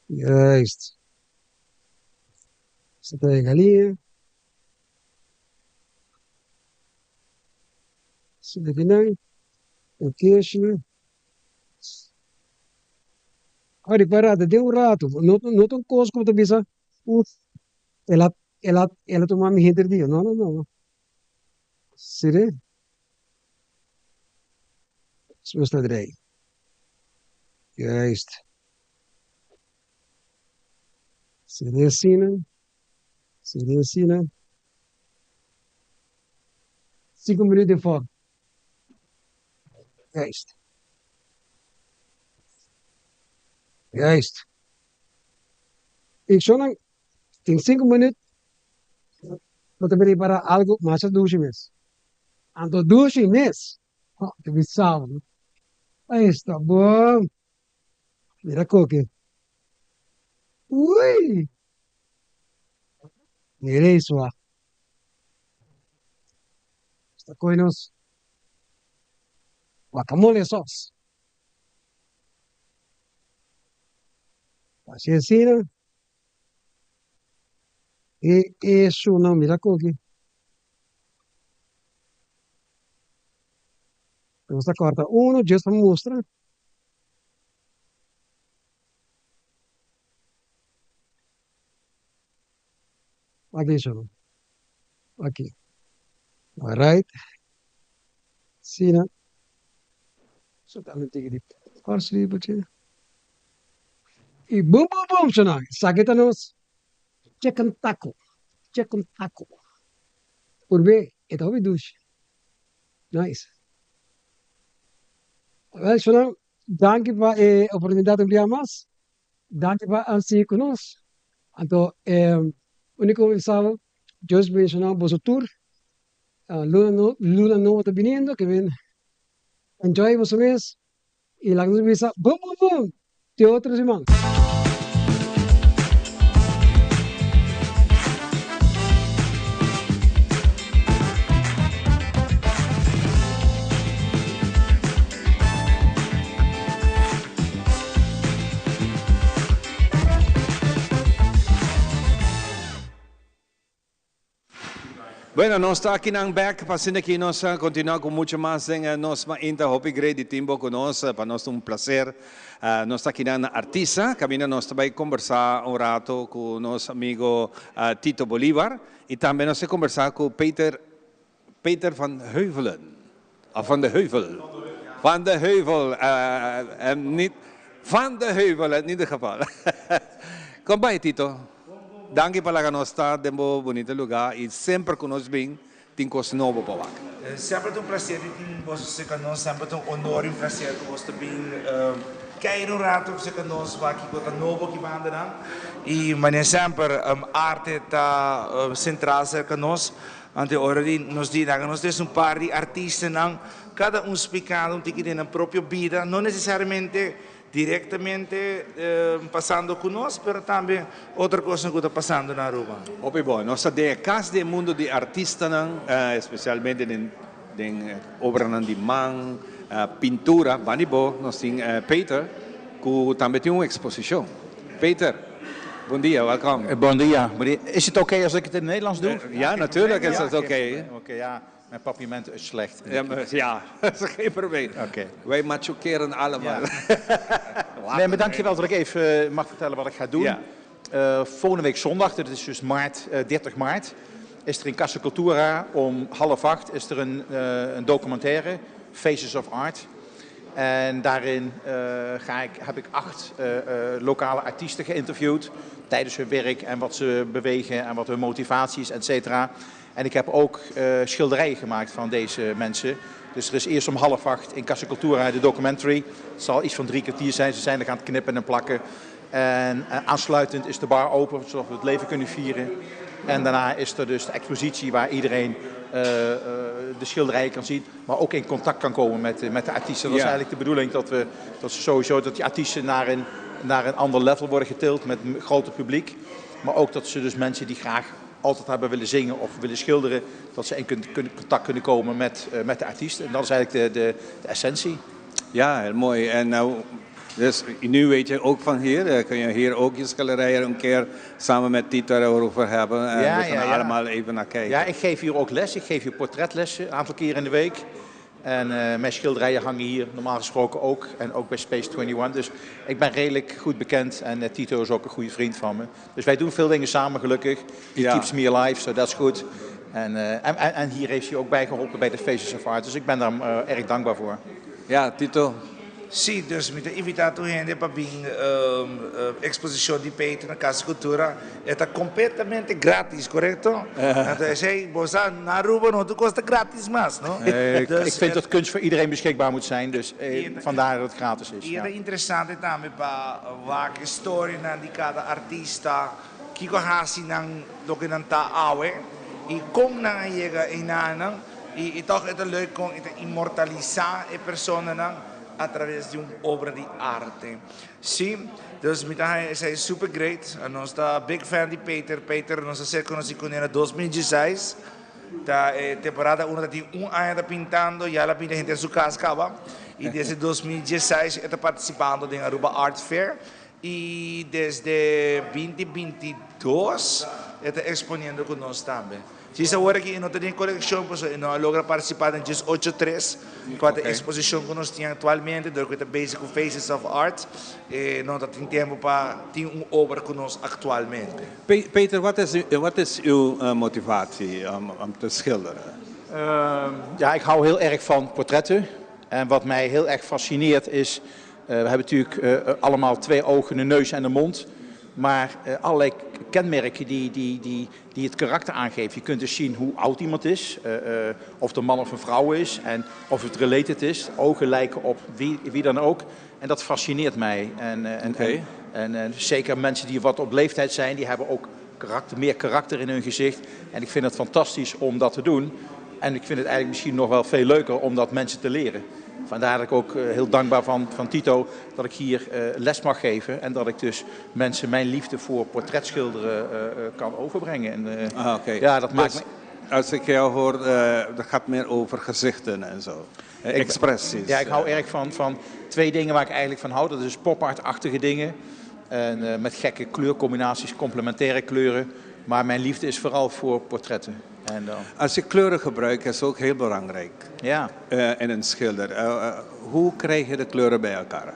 Juist. Nos ta trae galiña. Asina kinan, e keshi. Ora ripará ta den un ratu, no no ta un kos ku bo ta bisa, uf, el a el a el a tuma mi henter dia. No, no, no. Sire? Despues ta drei. Juist. Sire asina, sire asina. Sinku minüt den fòrnu. Juist. Juist. Instrukshonnan tin sinku minüt bo ta prepará algu masha dushi mes. Anto dushi mes, ho, ta bisa bo. Esta bon. Mira koke. Ui! Mira eso a. Esta koe nos guacamole sauce. Así asina. E esunnan, mira koki. Nos ta kòrta unu djes pa mustra. Aki esunnan. Aki. Alright. Asina. So ta un tiki di parsley bochi. Y bum bum bum sunan. Esaki ta nos chicken taco. Chicken taco. Purbe e ta hopi dushi. Nice. Wel sunan, danki pa e oportunidad un bia mas. Danki pa a sigui cu nos. Anto e unico mi sa Dios bendiciona boso tur. Luna no luna nobo ta biniendo ke men enjoy boso mes. Y laga nos bisa bum bum bum te otro siman. Bueno, nos ta akinan bek pa asina ki nos a continua cu mucho mas den nos mainta. Hopi great di tin bo cu nos. Pa nos ta un placer. Nos ta akinan na Artisa, caminda nos ta bay combersa un rato cu nos amigo Tito Bolivar y tambe nos ta combersa cu Peter Peter van Heuvelen of van de Heuvel? Van de Heuvel, niet Van de Heuvel in ieder geval. Kon bai Tito? Danki pa laga nos ta den bo bunita luga y semper cu nos bin tin cos nobo pa wak. Semper ta un placer di tin boso cerca nos, semper ta un honor y un placer cu boso ta bin keir un rato cerca nos wak kico ta nobo aki bandanan. Y manera semper arte ta central cerca nos. Ante ora di nos di laga nos des un par di artistanan, kada un splikando un tiki den nan propio bida, no nesesariamente direktamente pasando ku nos, pero tambe otro kosnan ku ta pasando na Aruba. Hopi bon. Nos ta den e kas di e mundo di artistanan, espesialmente den den obranan di man, pintura. Bani bo nos tin Peter ku tambe tin un eksposishon. Peter. Bon dia, welkom. Bon dia. Is het oké als ik het in het Nederlands doe? Ja, natuurlijk is het oké. Oké, ja. Mijn papiamento is slecht. Ja, maar, ja, dat is geen probleem. Oké. Wij machoqueren allemaal. Ja. Nee, maar dankjewel dat ik even mag vertellen wat ik ga doen. Ja. Volgende week zondag, dat is dus maart, 30 maart, is er in Casa Cultura om 7:30 is er een documentaire, Faces of Art. En daarin heb ik 8 lokale artiesten geïnterviewd tijdens hun werk en wat ze bewegen en wat hun motivatie is, et cetera. En ik heb ook schilderijen gemaakt van deze mensen. Dus er is eerst om 7:30 in Casa Cultura de documentary. Het zal iets van 3 kwartier zijn. Ze zijn er aan het knippen en plakken. En aansluitend is de bar open, zodat we het leven kunnen vieren. En daarna is er dus de expositie waar iedereen de schilderijen kan zien, maar ook in contact kan komen met de artiesten. Dat is eigenlijk de bedoeling, dat, we, dat, ze sowieso, dat die artiesten naar een ander level worden getild met een groter publiek. Maar ook dat ze dus mensen die graag altijd hebben willen zingen of willen schilderen, dat ze in contact kunnen komen met de artiesten. En dat is eigenlijk de essentie. Ja, heel mooi. En nou, dus nu weet je ook van hier, kun je hier ook je schilderijen een keer samen met Tito erover hebben. En we kunnen allemaal even naar kijken. Ja, ik geef hier ook les. Ik geef hier portretlessen een aantal keer in de week. En mijn schilderijen hangen hier normaal gesproken ook. En ook bij Space 21. Dus ik ben redelijk goed bekend. En Tito is ook een goede vriend van me. Dus wij doen veel dingen samen, gelukkig. He keeps me alive, so that's good. En hier heeft hij ook bij geholpen bij de Faces of Art. Dus ik ben daar erg dankbaar voor. Ja, Tito. Si, dus mi ta invitá tur hende pa bin eksposishon di Peter na Casa Cultura. Ta kompletamente gratis, korekto? Anto, esei, bo na Aruba no ta kosta gratis mas, no? Dus ik vind dat kunst voor iedereen beschikbaar moet zijn, dus vandaar dat het gratis is. I ta interesante tambe pa wak historianan di kada artista, kiko a hasi nan loke nan ta awe, i kon nan a yega einan, i toch e ta leuk kon e ta inmortalisá e personanan a traves di un obra di arte. Si, dus mi ta esei super great. Nos ta big fan di Peter. Peter, nos a ser konosí kuné na 2016. Ta temporada 1 tin un aña ta pintando, ya el a pinta henter su kas kaba. I desde 2016 e ta partisipando den Aruba Art Fair. I desde 2022 e ta eksponiendo ku nos tambe. Si awor aki no tin kolekshon, pues no a logra partisipá den 18-3, ku e eksposishon ku nos tin aktualmente, dor ku ta basic Faces of Art, no tin tempu pa tin un obra ku nos aktualmente. Peter, wat is uw motivatie om te schilderen? Ja, ik hou heel erg van portretten. En wat mij heel erg fascineert is, we hebben natuurlijk allemaal twee ogen, een neus en een mond. Maar allerlei kenmerken die het karakter aangeven. Je kunt dus zien hoe oud iemand is, of het een man of een vrouw is en of het related is. Ogen lijken op wie dan ook. En dat fascineert mij. En zeker mensen die wat op leeftijd zijn, die hebben ook karakter, meer karakter in hun gezicht. En ik vind het fantastisch om dat te doen. En ik vind het eigenlijk misschien nog wel veel leuker om dat mensen te leren. Vandaar dat ik ook heel dankbaar van Tito dat ik hier les mag geven. En dat ik dus mensen mijn liefde voor portretschilderen kan overbrengen. En, ah, okay. Ja, dat maakt dus, me... Als ik jou hoor, dat gaat meer over gezichten en zo. Expressies. Ja, ik hou erg van twee dingen waar ik eigenlijk van hou. Dat is pop-art-achtige dingen. En, met gekke kleurcombinaties, complementaire kleuren. Maar mijn liefde is vooral voor portretten. En dan... Als je kleuren gebruikt, is ook heel belangrijk. In een schilder. Hoe krijg je de kleuren bij elkaar?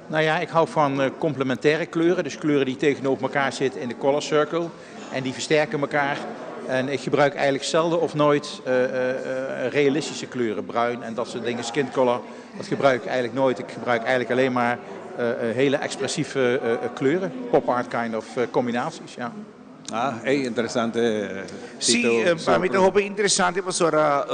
Nou ja, ik hou van complementaire kleuren. Dus kleuren die tegenover elkaar zitten in de color circle. En die versterken elkaar. En ik gebruik eigenlijk zelden of nooit realistische kleuren. Bruin en dat soort dingen, skin color. Dat gebruik ik eigenlijk nooit. Ik gebruik eigenlijk alleen maar hele expressieve kleuren. Pop art kind of combinaties, ja. Ah, hey, interessante. Si, pa mi ta hopi interesante, pastora.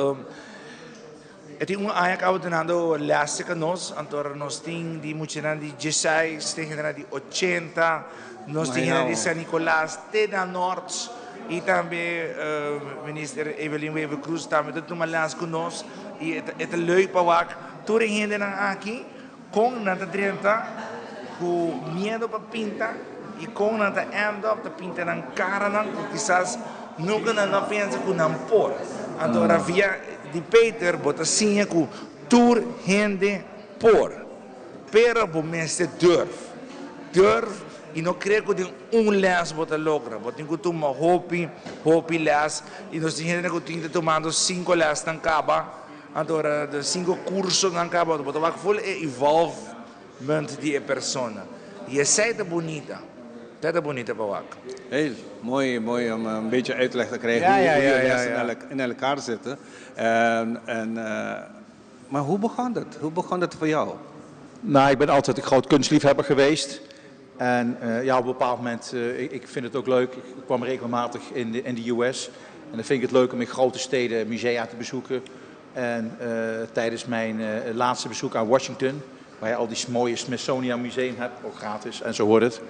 E tin un aña kaba dunando les ku nos, anto nos tin di muchanan di 16, tin di 80, nos tin di San Nicolas, te na Noord, i tambe minister Evelyn Wever-Croes tambe ta tuma les ku nos, i e ta leuk pa wak tur hendenan aki, kon nan ta 30, ku miedu pa pinta, i kon nan ta end up ta pinta nan karanan, ku kisas nunka nan a pensa ku nan por. Anto, via di Peter, bo ta siña ku tur hende por. Pero bo mester durf. Durf i I no kere ku den un lès bo ta logra. Bo tin ku tuma hopi, hopi lès. I nos tin hende ku tin ta tumando sinku lèsnan kaba, anto ora sinku kursonan kaba, bo ta wak ful e evolvement di e persona. I esei ta bunita. Esei ta bunita pa wak. Heel mooi, mooi om een beetje uitleg te krijgen hoe hoe je lessen in elkaar zitten. En, en, maar hoe begon het? Hoe begon het voor jou? Nou, ik ben altijd een groot kunstliefhebber geweest. En ja, op een bepaald moment, ik vind het ook leuk. Ik kwam regelmatig in de US. En dan vind ik het leuk om in grote steden musea te bezoeken. En tijdens mijn laatste bezoek aan Washington, waar je al die mooie Smithsonian Museum hebt, ook gratis en zo hoort het.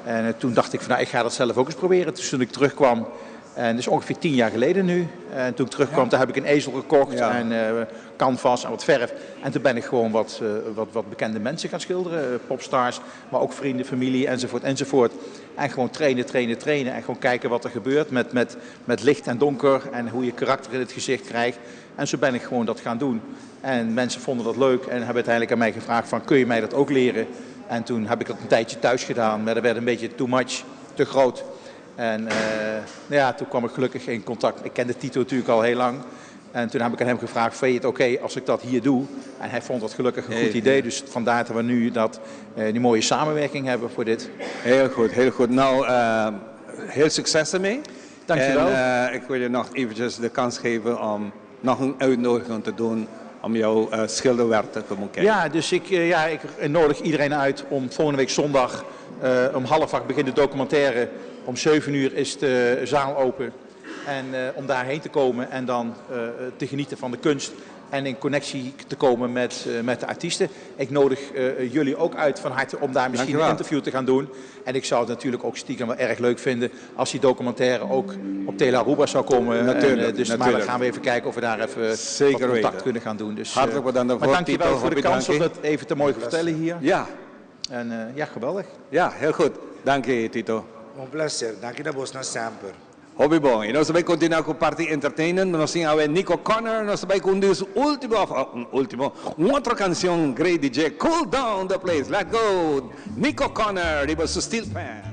En toen dacht ik van, nou, ik ga dat zelf ook eens proberen. Dus toen ik terugkwam, en dat is ongeveer 10 jaar geleden nu. En toen ik terugkwam, daar heb ik een ezel gekocht en canvas en wat verf. En toen ben ik gewoon wat bekende mensen gaan schilderen. Popstars, maar ook vrienden, familie enzovoort enzovoort. En gewoon trainen, trainen, trainen. En gewoon kijken wat er gebeurt met licht en donker. En hoe je karakter in het gezicht krijgt. En zo ben ik gewoon dat gaan doen. En mensen vonden dat leuk en hebben uiteindelijk aan mij gevraagd van kun je mij dat ook leren? En toen heb ik dat een tijdje thuis gedaan, maar dat werd een beetje too much, te groot. En nou ja, toen kwam ik gelukkig in contact. Ik kende Tito natuurlijk al heel lang. En toen heb ik aan hem gevraagd, vind je het oké als ik dat hier doe? En hij vond dat gelukkig een goed idee. Dus vandaar dat we nu die mooie samenwerking hebben voor dit. Heel goed, heel goed. Nou, heel succes ermee. Dankjewel. En ik wil je nog eventjes de kans geven om nog een uitnodiging te doen om jouw schilderwerk te komen kijken. Ja, dus ja, ik nodig iedereen uit om volgende week zondag om 7.30 begint de documentaire. Om 7 uur is de zaal open. En om daarheen te komen en dan te genieten van de kunst en in connectie te komen met de artiesten. Ik nodig jullie ook uit van harte om daar misschien Dankjewel. een interview te gaan doen. En ik zou het natuurlijk ook stiekem wel erg leuk vinden als die documentaire ook op Tele Aruba zou komen. Natuurlijk, En, dus, maar dan natuurlijk. gaan we even kijken of we daar even Zeker wat contact weten. kunnen gaan doen. Dus, Hartelijk bedankt maar daarvoor, dankjewel Tito. voor de Hopi kans om danki. dat even te mogen vertellen hier. En ja, geweldig. Ja, heel goed. Dank je, Tito. Un plaser. Danki na boso semper. Hopi bon. I nos ta bai kontinuá ku parti entertainment. Nos tin Nico Connor. Nos ta bai ku un último, un último, un otro kansion, Great DJ, Cool Down the Place. Let's go. Nico Connor, riba su steel pan.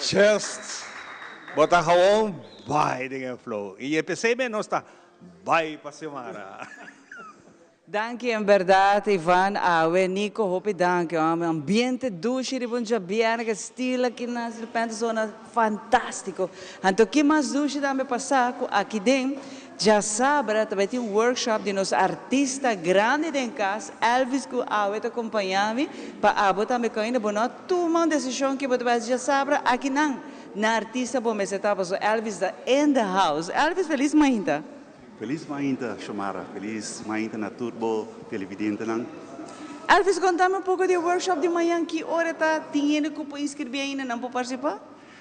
Just bo ta gewoon bai den e flow. Y e pesey men nos ta bai pa Xiomara. Danki en berdad Ivan, awe Nico hopi danki homber, ambiente dushi riba un djabièrnè ke stil aki na Serpente zona fantastico. Anto ki mas dushi tambe pa sa ku aki den djasabra ta bai tin un workshop di nos artista grandi den kas Elvis ku awe ta kompaña mi pa abo tambe ku ainda bo no a tuma un desishon ke bo ta bai hasi djasabra aki nan na artista bo mester ta pasobra Elvis ta in the house. Elvis felis mainta. Feliz mainta Xiomara, feliz mainta na tur bo televidentenan. Elvis konta mi un poko di e workshop di mañan, ki ora ta, tin hende ku por inskribí ainda nan por partisipá?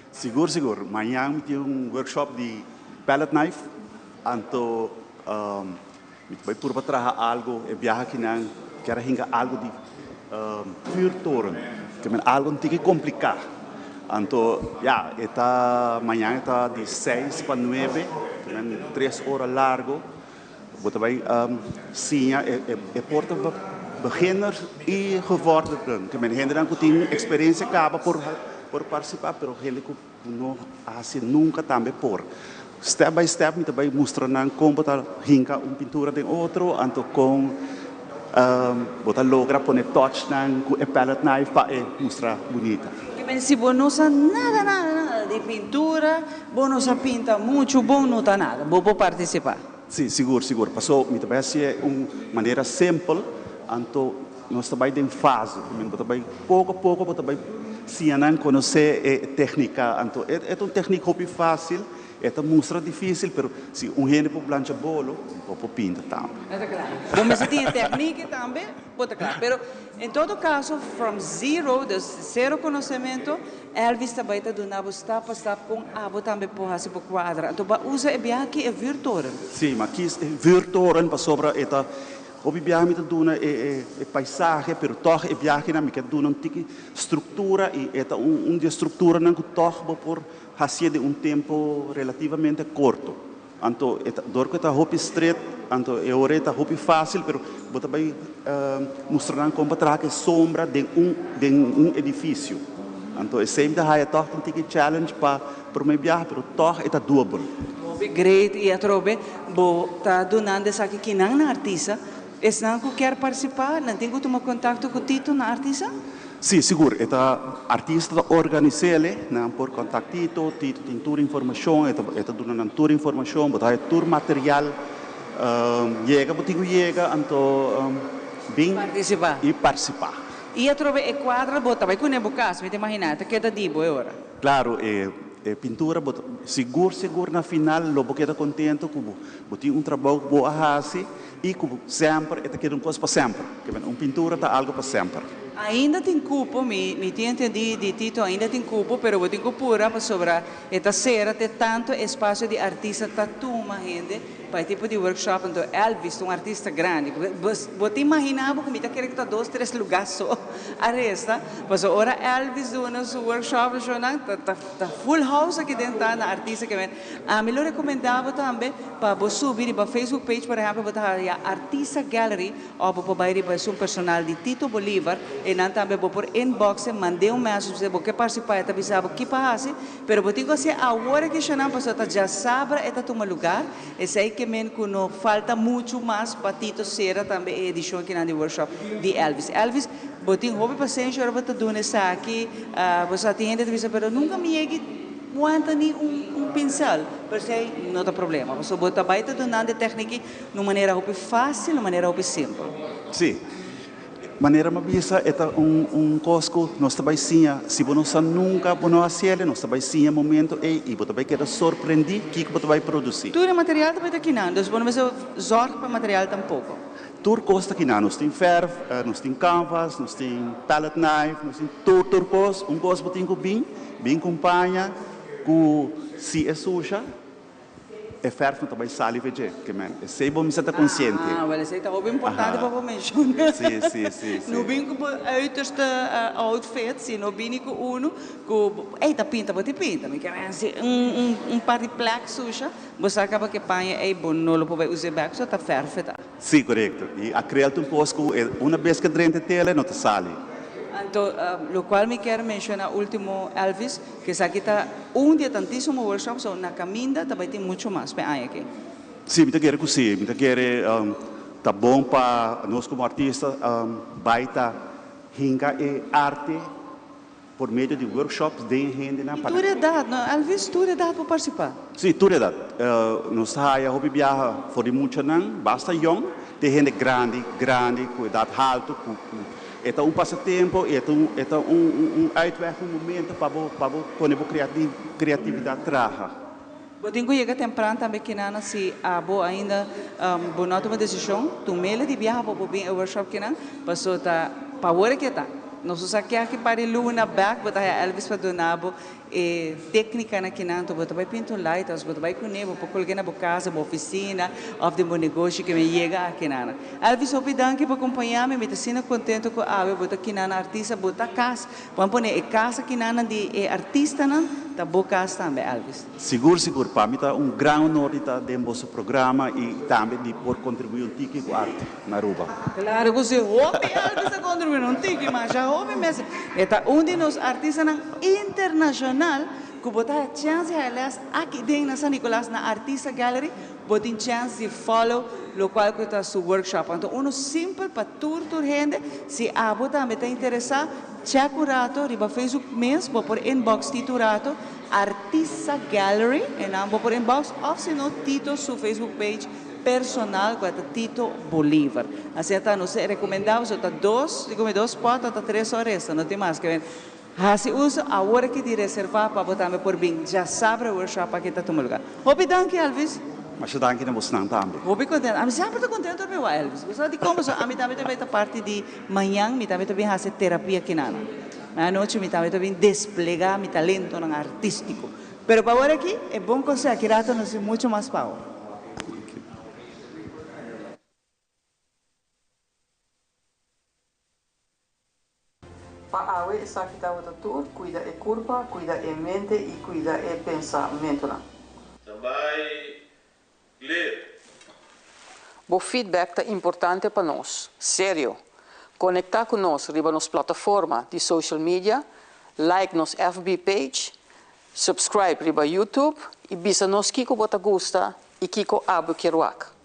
Sigur sigur, mañan mi tin un workshop di palette knife, anto mi ta bai purba traha algo e biaha akinan kier a hinka algo di vuurtoren, ke men algo un tiki kompliká. Anto ya, e ta mañan e ta di seis pa nuebe, ke men tres ora largo. Bo ta bai siña e por ta beginner i gevorderden, ke men hendenan ku tin eksperensia kaba por por partisipá, pero hende ku no a hasi nunka tambe por. Step by step mi ta bai mustra nan kon bo ta hinka un pintura den otro, anto kon bo ta logra pone touchnan ku e palette knife pa e mustra bunita. Ke men si bo no sa nada nada nada di pintura, bo no sa pinta muchu bon no ta nada, bo por partisipá. Si, sigur sigur. Paso mi ta bai hasié un manera simpel, anto nos ta bai den fase. Ke men bo ta bai poko poko bo ta bai siña nan konosé e téknika. Anto e ta un téknik hopi fásil. E ta mustra difísil, pero si un hende por plancha bolo, bo por pinta tambe. E ta kla. Bo mester tin e tèknik tambe, bo ta kla. Pero en todo kaso, from zero, dus sero konosementu, Elvis ta bai ta duna bo stap pa stap kon abo tambe por hasi bo kuadra. Anto bo a usa e biaha aki e vuurtoren. Sí, mi a kis e vuurtoren pasobra e ta hopi biaha mi ta duna e e paisahe, pero tòg e biahenan mi ke duna un tiki struktura i e ta un di e strukturanan ku tòg bo por Hacié den un tempo relativamente corto. Anto e ta, dor cu e ta hopi stret, anto e ora e ta hopi facil, pero bo ta bay mustra nan con pa traha cu e sombra den un, den un edificio. Anto esey mi ta haya toch un tiki challenge pa prome biaha, pero toch e ta doable. Hopi great y atrobe bo ta dunando esaki kinan na artista. Esnan cu kier participa, nan tin cu tuma contacto cu Tito na artista? Sí, sigur. E ta artista ta organis'ele, nan por contact Tito, Tito tin tur informacion, e ta e ta duna nan tur informacion, bo ta haya tur material. Yega bo tin cu yega, anto bin Participa. y participa. Y atrobe e cuadra bo ta bay cune bo cas, mi ta imagina, ta keda di bo e ora. Claro, e e pintura bo ta sigur sigur na final lo bo keda contento cu bo bo tin un trabou cu bo a haci I ku semper e ta keda un kos pa semper. Ke men un pintura ta algo pa semper. Ainda tin kupo, mi mi tin entendí di Tito ainda tin kupo, pero bo tin ku pura pasobra e ta sera te tantu espasio di artista ta tuma hende pa e tipo di workshop. Anto Elvis ta un artista grandi. Bo bo ta imaginá bo ku mi ta kere ku ta dos tres lugá so a resta, pasobra ora Elvis duna su workshop shownan ta ta ta full house aki den ta na artista ke men. Ami lo rekomendá bo tambe Pa bo subi riba Facebook page por ehempel bo ta haya Artista Gallery of bo por bai riba esun personal di Tito Bolivar e nan tambe bo por inbox e mand'e un message bisa bo ke participá e ta bisa bo ki pa hasi pero bo tin ku hasié awor e kishonnan pasobra ta djasabra e ta tuma lugar esei ke men ku no falta muchu mas pa Tito sera tambe e edishon kinan di workshop di Elvis. Elvis bo tin hopi pasenshi ora bo ta duna esaki bo sa tin hende ta bisa pero nunka mi yegi Wanta ni un un pincel, pero esei no ta problema, pasobra bo ta bai ta dunando e tecnic na un manera hopi facil, na un manera hopi simpel. Sí. Manera mi a bisa, e ta un un cos cu nos ta bai siña, si bo no sa nunca bo no haciel, nos ta bai siña e momento ei y bo ta bai keda sorprendi kico bo ta bai produci. Tur e material ta bai ta kinan, dus bo no mester zorg pa e material tampoco. Tur cos ta kinan, nos tin verf, nos tin canvas, nos tin palette knife, nos tin tur tur cos, un cos bo tin cu bin. Bin kumpaña ku si e susha, e fèrf no ta bai sali fe dje. Ke men, esei bo mester ta konsiente. Ah, wèl esei ta hopi importante pa bo menshoná. Sí, sí, sí, sí. No bin ku bo uiterste outfit, sino bini ku unu ku, ey ta pinta bo tin pinta. Mi ke men si un un un par di plek susha, bo sa kaba ke paña ey bo no lo por bai us'é bèk, so ta fèrf e ta. Sí, korekto. I akrel ta un kos ku una bes ke drenta e tela e no ta sali. Anto, locual mi kier menciona ultimo Elvis, cu esaki ta un di e tantisimo workshops, so na caminda ta bay tin mucho mas p'e aña aki. Sí, mi ta kere cu sí. Mi ta kere ta bon pa nos como artista bay ta hinca e arte por medio di workshops den hendenan pa. Y tur edad, no Elvis? Tur edad por participa? Sí, tur edad. Nos ta haya hopi biaha for di muchanan basta yong te hende grandi, grandi cu edad halto cu cu e ta un pasatempo y e ta un e ta un un uitweg, un momento pa bo pa bo pone bo creatividad traha. Bo tin cu yega tempran tambe kinan si abo ainda bo no a tuma decision, tumele di biaha pa bo bin e workshop kinan, paso ta pa awor ke ta. Nos usa ke aki par di luna bek bo ta haya Elvis pa duna bo e tecnicanan kinan, anto bo ta bay pinta un lighthouse, bo ta bay cune, bo por colga na bo casa, bo oficina of den bo negoshi ke mi yega akinan. Elvis hopi danki pa compaña mi, mi ta asina contento cu awe bo ta kinan artista, bo ta cas, bo a pone e cas akinanan di e artistanan ta bo cas tambe Elvis. Sigur sigur, pa mi ta un gran honor di ta den boso programa y tambe di por contribui un tiki cu arte na Aruba. Claro cu si, hopi Elvis a contribui, no un tiki, masha hopi mes. E ta un di nos artistanan internacional cu bo ta haya chance di haya les aki den na San Nicolas na Artista Gallery, bo tin chance di follow locual cu ta su workshop. Anto uno simpel pa tur tur hende, si abo tambe ta interesa, check un rato riba Facebook mes, bo por inbox Tito un rato. Artista Gallery, e nan bo por inbox of si no Tito su Facebook page personal cu a ta Tito Bolivar. Asina ta nos recomenda boso ta dos, di come dos spot o ta tres ora esta, no tin mas ke men haci uso awor aki di reserva pa bo tambe por bin djasabra workshop aki ta tuma lugar. Hopi danki Elvis. Masha danki na bosnan tambe. Hopi contento. Ami semper ta contento ora mi wak Elvis. Bo sa dicon? Pasobra ami tambe ta bay ta parti di mañan, mi tambe ta bin haci terapia kinana. Ma anochi mi tambe ta bin desplegá mi talentonan artístiko. Pero pa awor aki, e bon konsè aki rato nos tin mucho mas power. Pa awe esaki tabata tur, cuida e curpa, cuida e mente y cuida e pensamentonan. Tambay clear. Bo feedback ta importante pa nos. Serio! Conecta cu nos riba nos plataforma di social media, like nos FB page, subscribe riba YouTube y bisa nos kico bo ta gusta y kico abo kier wak.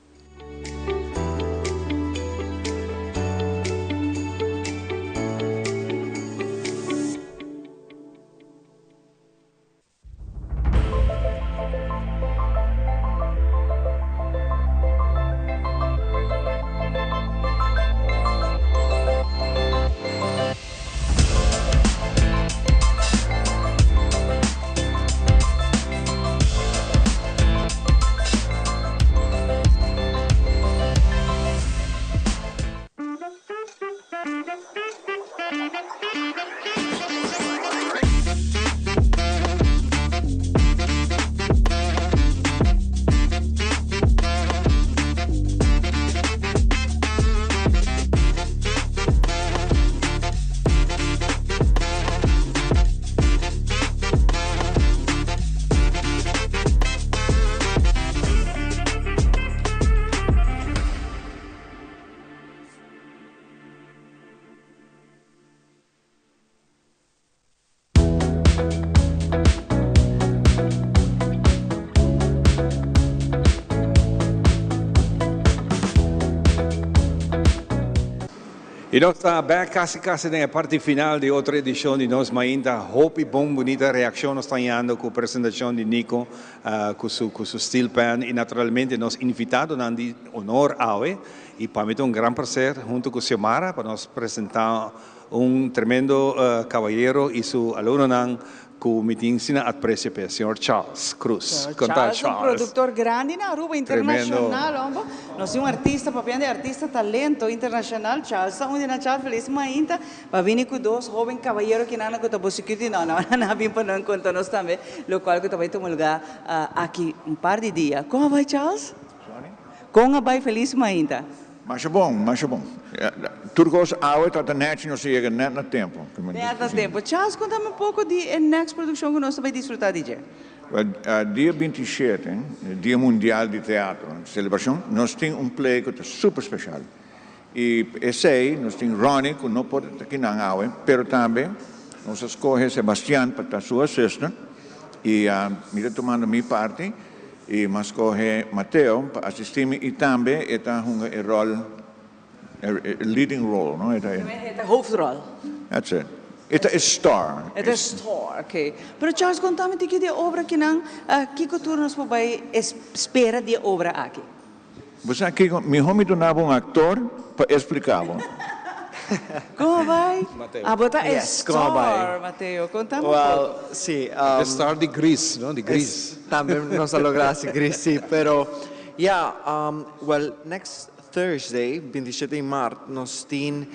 Y nos ta bek casi casi den e parti final di otro edicion di Nos Mainta. Hopi bon bunita reaccion nos ta hañando cu presentacion di Nico cu su cu su steel pan y naturalmente nos invitadonan di honor awe. Y pa mi ta un gran placer hunto cu Xiomara pa nos presenta un tremendo cabayero y su alumnonan cu mi tin asina aprecio p'e, señor Charles Cruz. Señor Charles, un productor grandi na Aruba, internacional, homber. Nos tin un artista, papiando di artista talento internacional, Charles ta un di nan. Charles, feliz mainta pa bini cu dos hoben cabayero kinan cu ta bo security. No, no, nan a bin pa nan conta nos tambe locual cu ta bay tuma lugar aki un par di dia. Con a bay, Charles? Con a bay feliz mainta? Masha bon, masha bon. Tur cos awe ta ta nechi, nos a yega net na tempo. Net na tempo. Charles, contami un poco di e next produccion cu nos ta bay disfruta di dje. Wel, dia 27, Dia Mundial di Teatro, celebracion, nos tin un play cu ta super special. I esei nos tin Ronnie ku no por ta kinan awe, pero tambe nos a skohe Sebastian pa ta su assistant i mi ta tumando mi parti i mi a skohe Mateo pa asisti mi i tambe e ta hunga e ròl, e leading role, no? E ta E ta hoofdrol. That's it. E ta e star. E ta e star, ok. Pero Charles, konta mi tiki di e obra kinan, kiko tur nos por bai spera di e obra aki? Bo sa kiko? Mihó mi duna bo un aktor pa e splika bo. Komo bai? Mateo. Abo ta e Yes, komo bai? star, Mateo. Konta mi un Well, poko. si. E star di gris, no? Di gris. Tambe nos a logra hasi gris, si. Pero, ya, well, next Thursday, 27 di mart, nos tin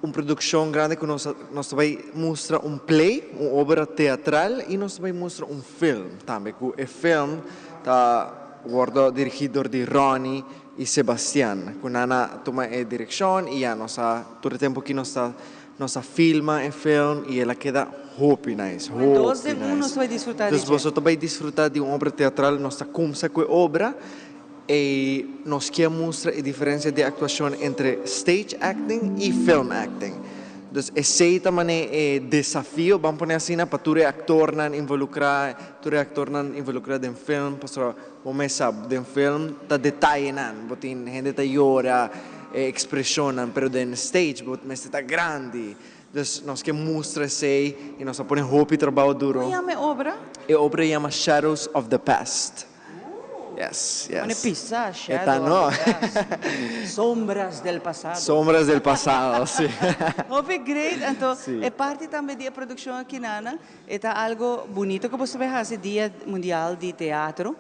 un produkshon grandi ku nos nos ta bai mustra un play, un obra teatral i nos ta bai mustra un film tambe ku e film ta wòrdu dirigí dor di Ronnie i Sebastian ku nan a tuma e direkshon i ya nos a tur e tempu aki nos ta nos a filma e film i el a keda hopi nice, Pues dos hopi den un nos nice. ta bai disfrutá di Dus dje. boso ta bai disfrutá di un obra teatral, nos ta kumsa ku e obra E nos kier mustra e diferencia di actuacion entre stage acting y film acting. Dus esey ta mane e desafio, ban pone asina, pa tur e actornan involucra, tur e actornan involucra den film, pasobra bo mes sa, den film ta detayenan, bo tin hende ta yora, e expresionnan, pero den stage bo mester ta grandi. Dus nos ke mustra esey y nos a pone hopi trabao duro. Con yama e obra? E obra yama Shadows of the Past. Yes, yes. Pone pisa, E ta shadow no. of the past. Sombras del pasado. Sombras del pasado, si. Hopi great, anto Si. e parti tambe di e produccion aki nana, e ta algo bunito cu boso ta bay haci Dia Mundial di Teatro.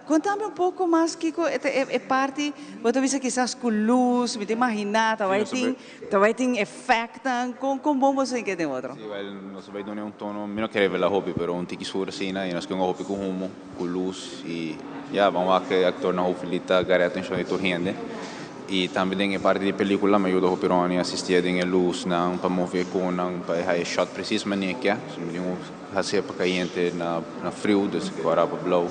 Contame un poco mas kico e ta e parti, bo ta bisa kisas cu luz, mi ta imagina, ta bay tin Ta bai tin efectnan? Con con bon boso tin ke den otro? Sí, wel, nos ta bai duna un tono, mi no ke revela hopi, pero un tiki sur asina, y nos ke un hopi cu humo, cu luz, y ya, ban wak e actornan hopefully ta gara e atencion di tur hende. Y tambe den e parti di pelicula mi a yuda hopi Ronnie asistia den e luznan, pa move e conan, pa e haya e shot precies manera e ke. So mi tin un hacié pa cayente na na friu, dus cora pa blauw.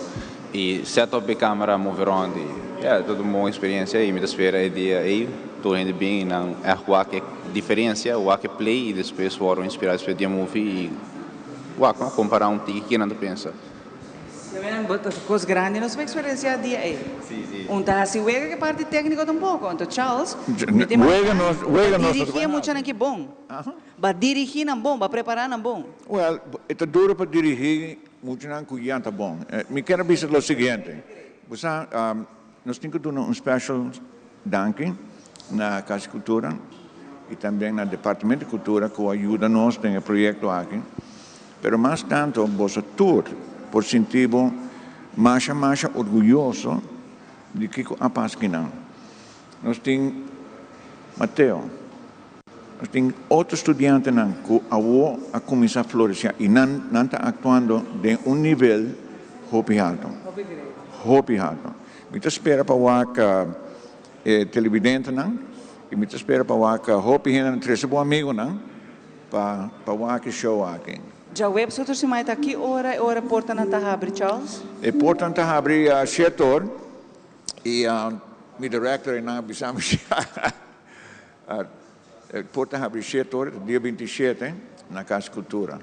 Y set up e camera, move rond y ya, ta un bon experiencia y mi ta spera e dia ey tur hende bin y nan echt wak e diferencia, wak e play y despues worde inspira despues di e movie y wak no, compara un tiki kinan ta pensa. Nan bo ta cos grandi nos por experiencia dia ey. Si, si. Un ta haci wega ke parti tecnico tampoco. Anto Charles, mi ta Wega imagina nos, wega ba nos no ta dirigi e bai muchanan haci. ki bon. Ba dirigi nan bon, ba prepara nan bon. Well, e ta duro pa dirigi Muchanan cu ya ta bon. Mi kier a bisa lo siguiente, bo sa, nos tin cu duna un special danki na Casa di Cultura y también na Departamento di Cultura cu a yuda nos den e proyecto aki, pero mas tanto boso tur por sinti bo masha masha orguyoso di kico a pasa kinan. Nos tin Mateo. Nos tin otro studiantenan cu awo a cuminsa florecia y nan nan ta actuando den un nivel hopi halto. Hopi halto. Mi ta spera pa wak e televidentenan y mi ta spera pa wak hopi hendenan trece bo amigonan pa pa wak e show aki. Djaweps otro siman ta ki ora e ora portanan ta habri, Charles? E portanan ta habri shete or y mi director eynan a bisa mi E por ta habri shete ora, dia 27, na Cas Cultura.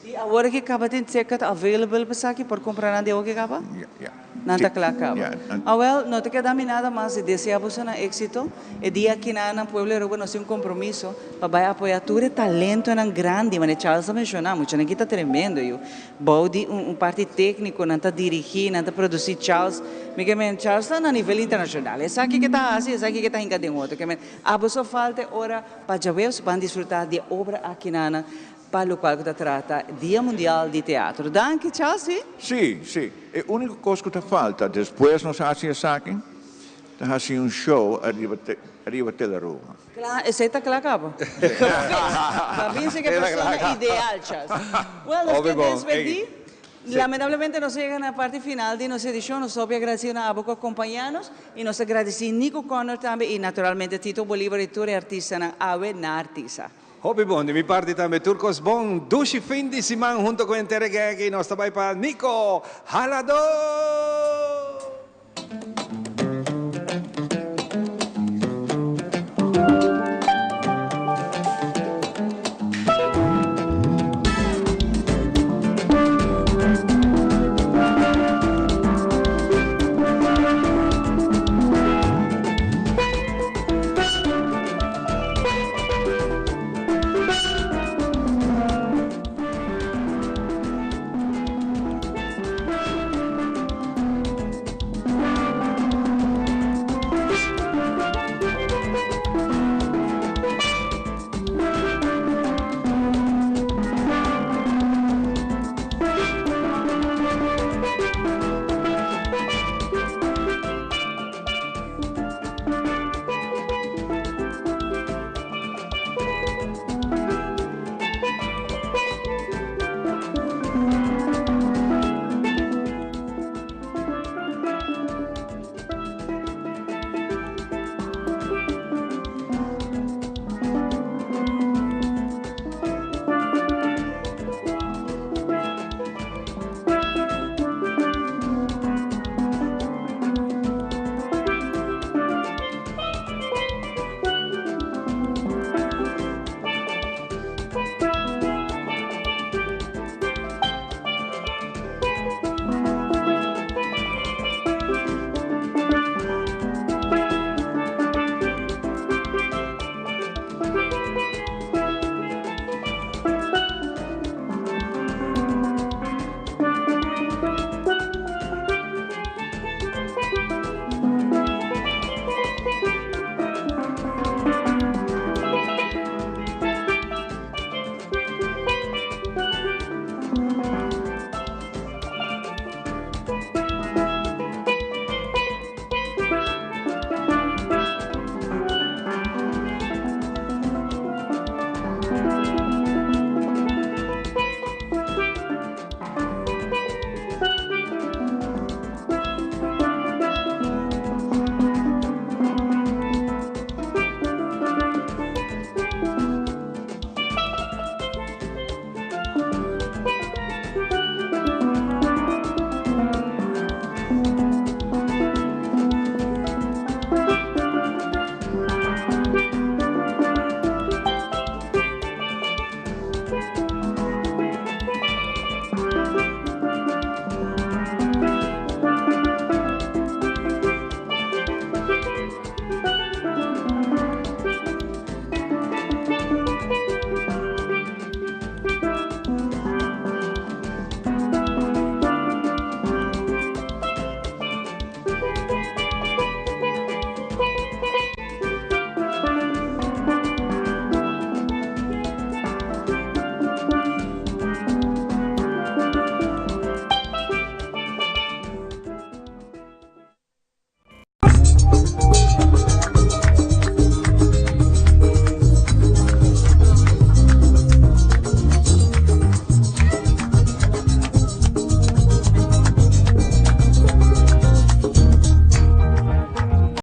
Y awor ki caba tin ticket available pa esaki? Por cumpra nan di awor ki caba? Ya, ya. Nan ta cla caba. Ya. Awel, no ta keda mi nada mas di desea boso nan exito. E dia aki nan na Pueblo Aruba nos tin un compromiso pa bay apoya tur e talentonan grandi, manera Charles a menciona, muchanan ki ta tremendo yu. Bou di un parti tecnico, nan ta dirigi, nan ta produci Charles, mi ke men Charles ta na nivel internacional, esaki ke ta haci, esaki ke ta hinca den otro, ke men abo so falta e ora pa djaweps ban disfruta di e obra aki nan pa locual cu ta trata Dia Mundial di Teatro. Danki Charles, si? Si, si. E unico cos cu ta falta despues nos haci esaki ta haci un show ariba ariba Telaruba. Kla, esei ta kla kaba. Pa binse ke persona ideal, Charles. Well, nos ke despedí. Lamentablemente nos a yega na parti final di nos edishon. Nos hopi agradesido na abo ku a kompañá nos i nos ta gradisí Nico Connor tambe i naturalmente Tito Bolívar i tur e artistanan awe na Artisa. Hopi bon, di mi parti tambe tur kos bon. Dushi fin di siman hunto ku henter e gèg i nos ta bai pa Nico Halador!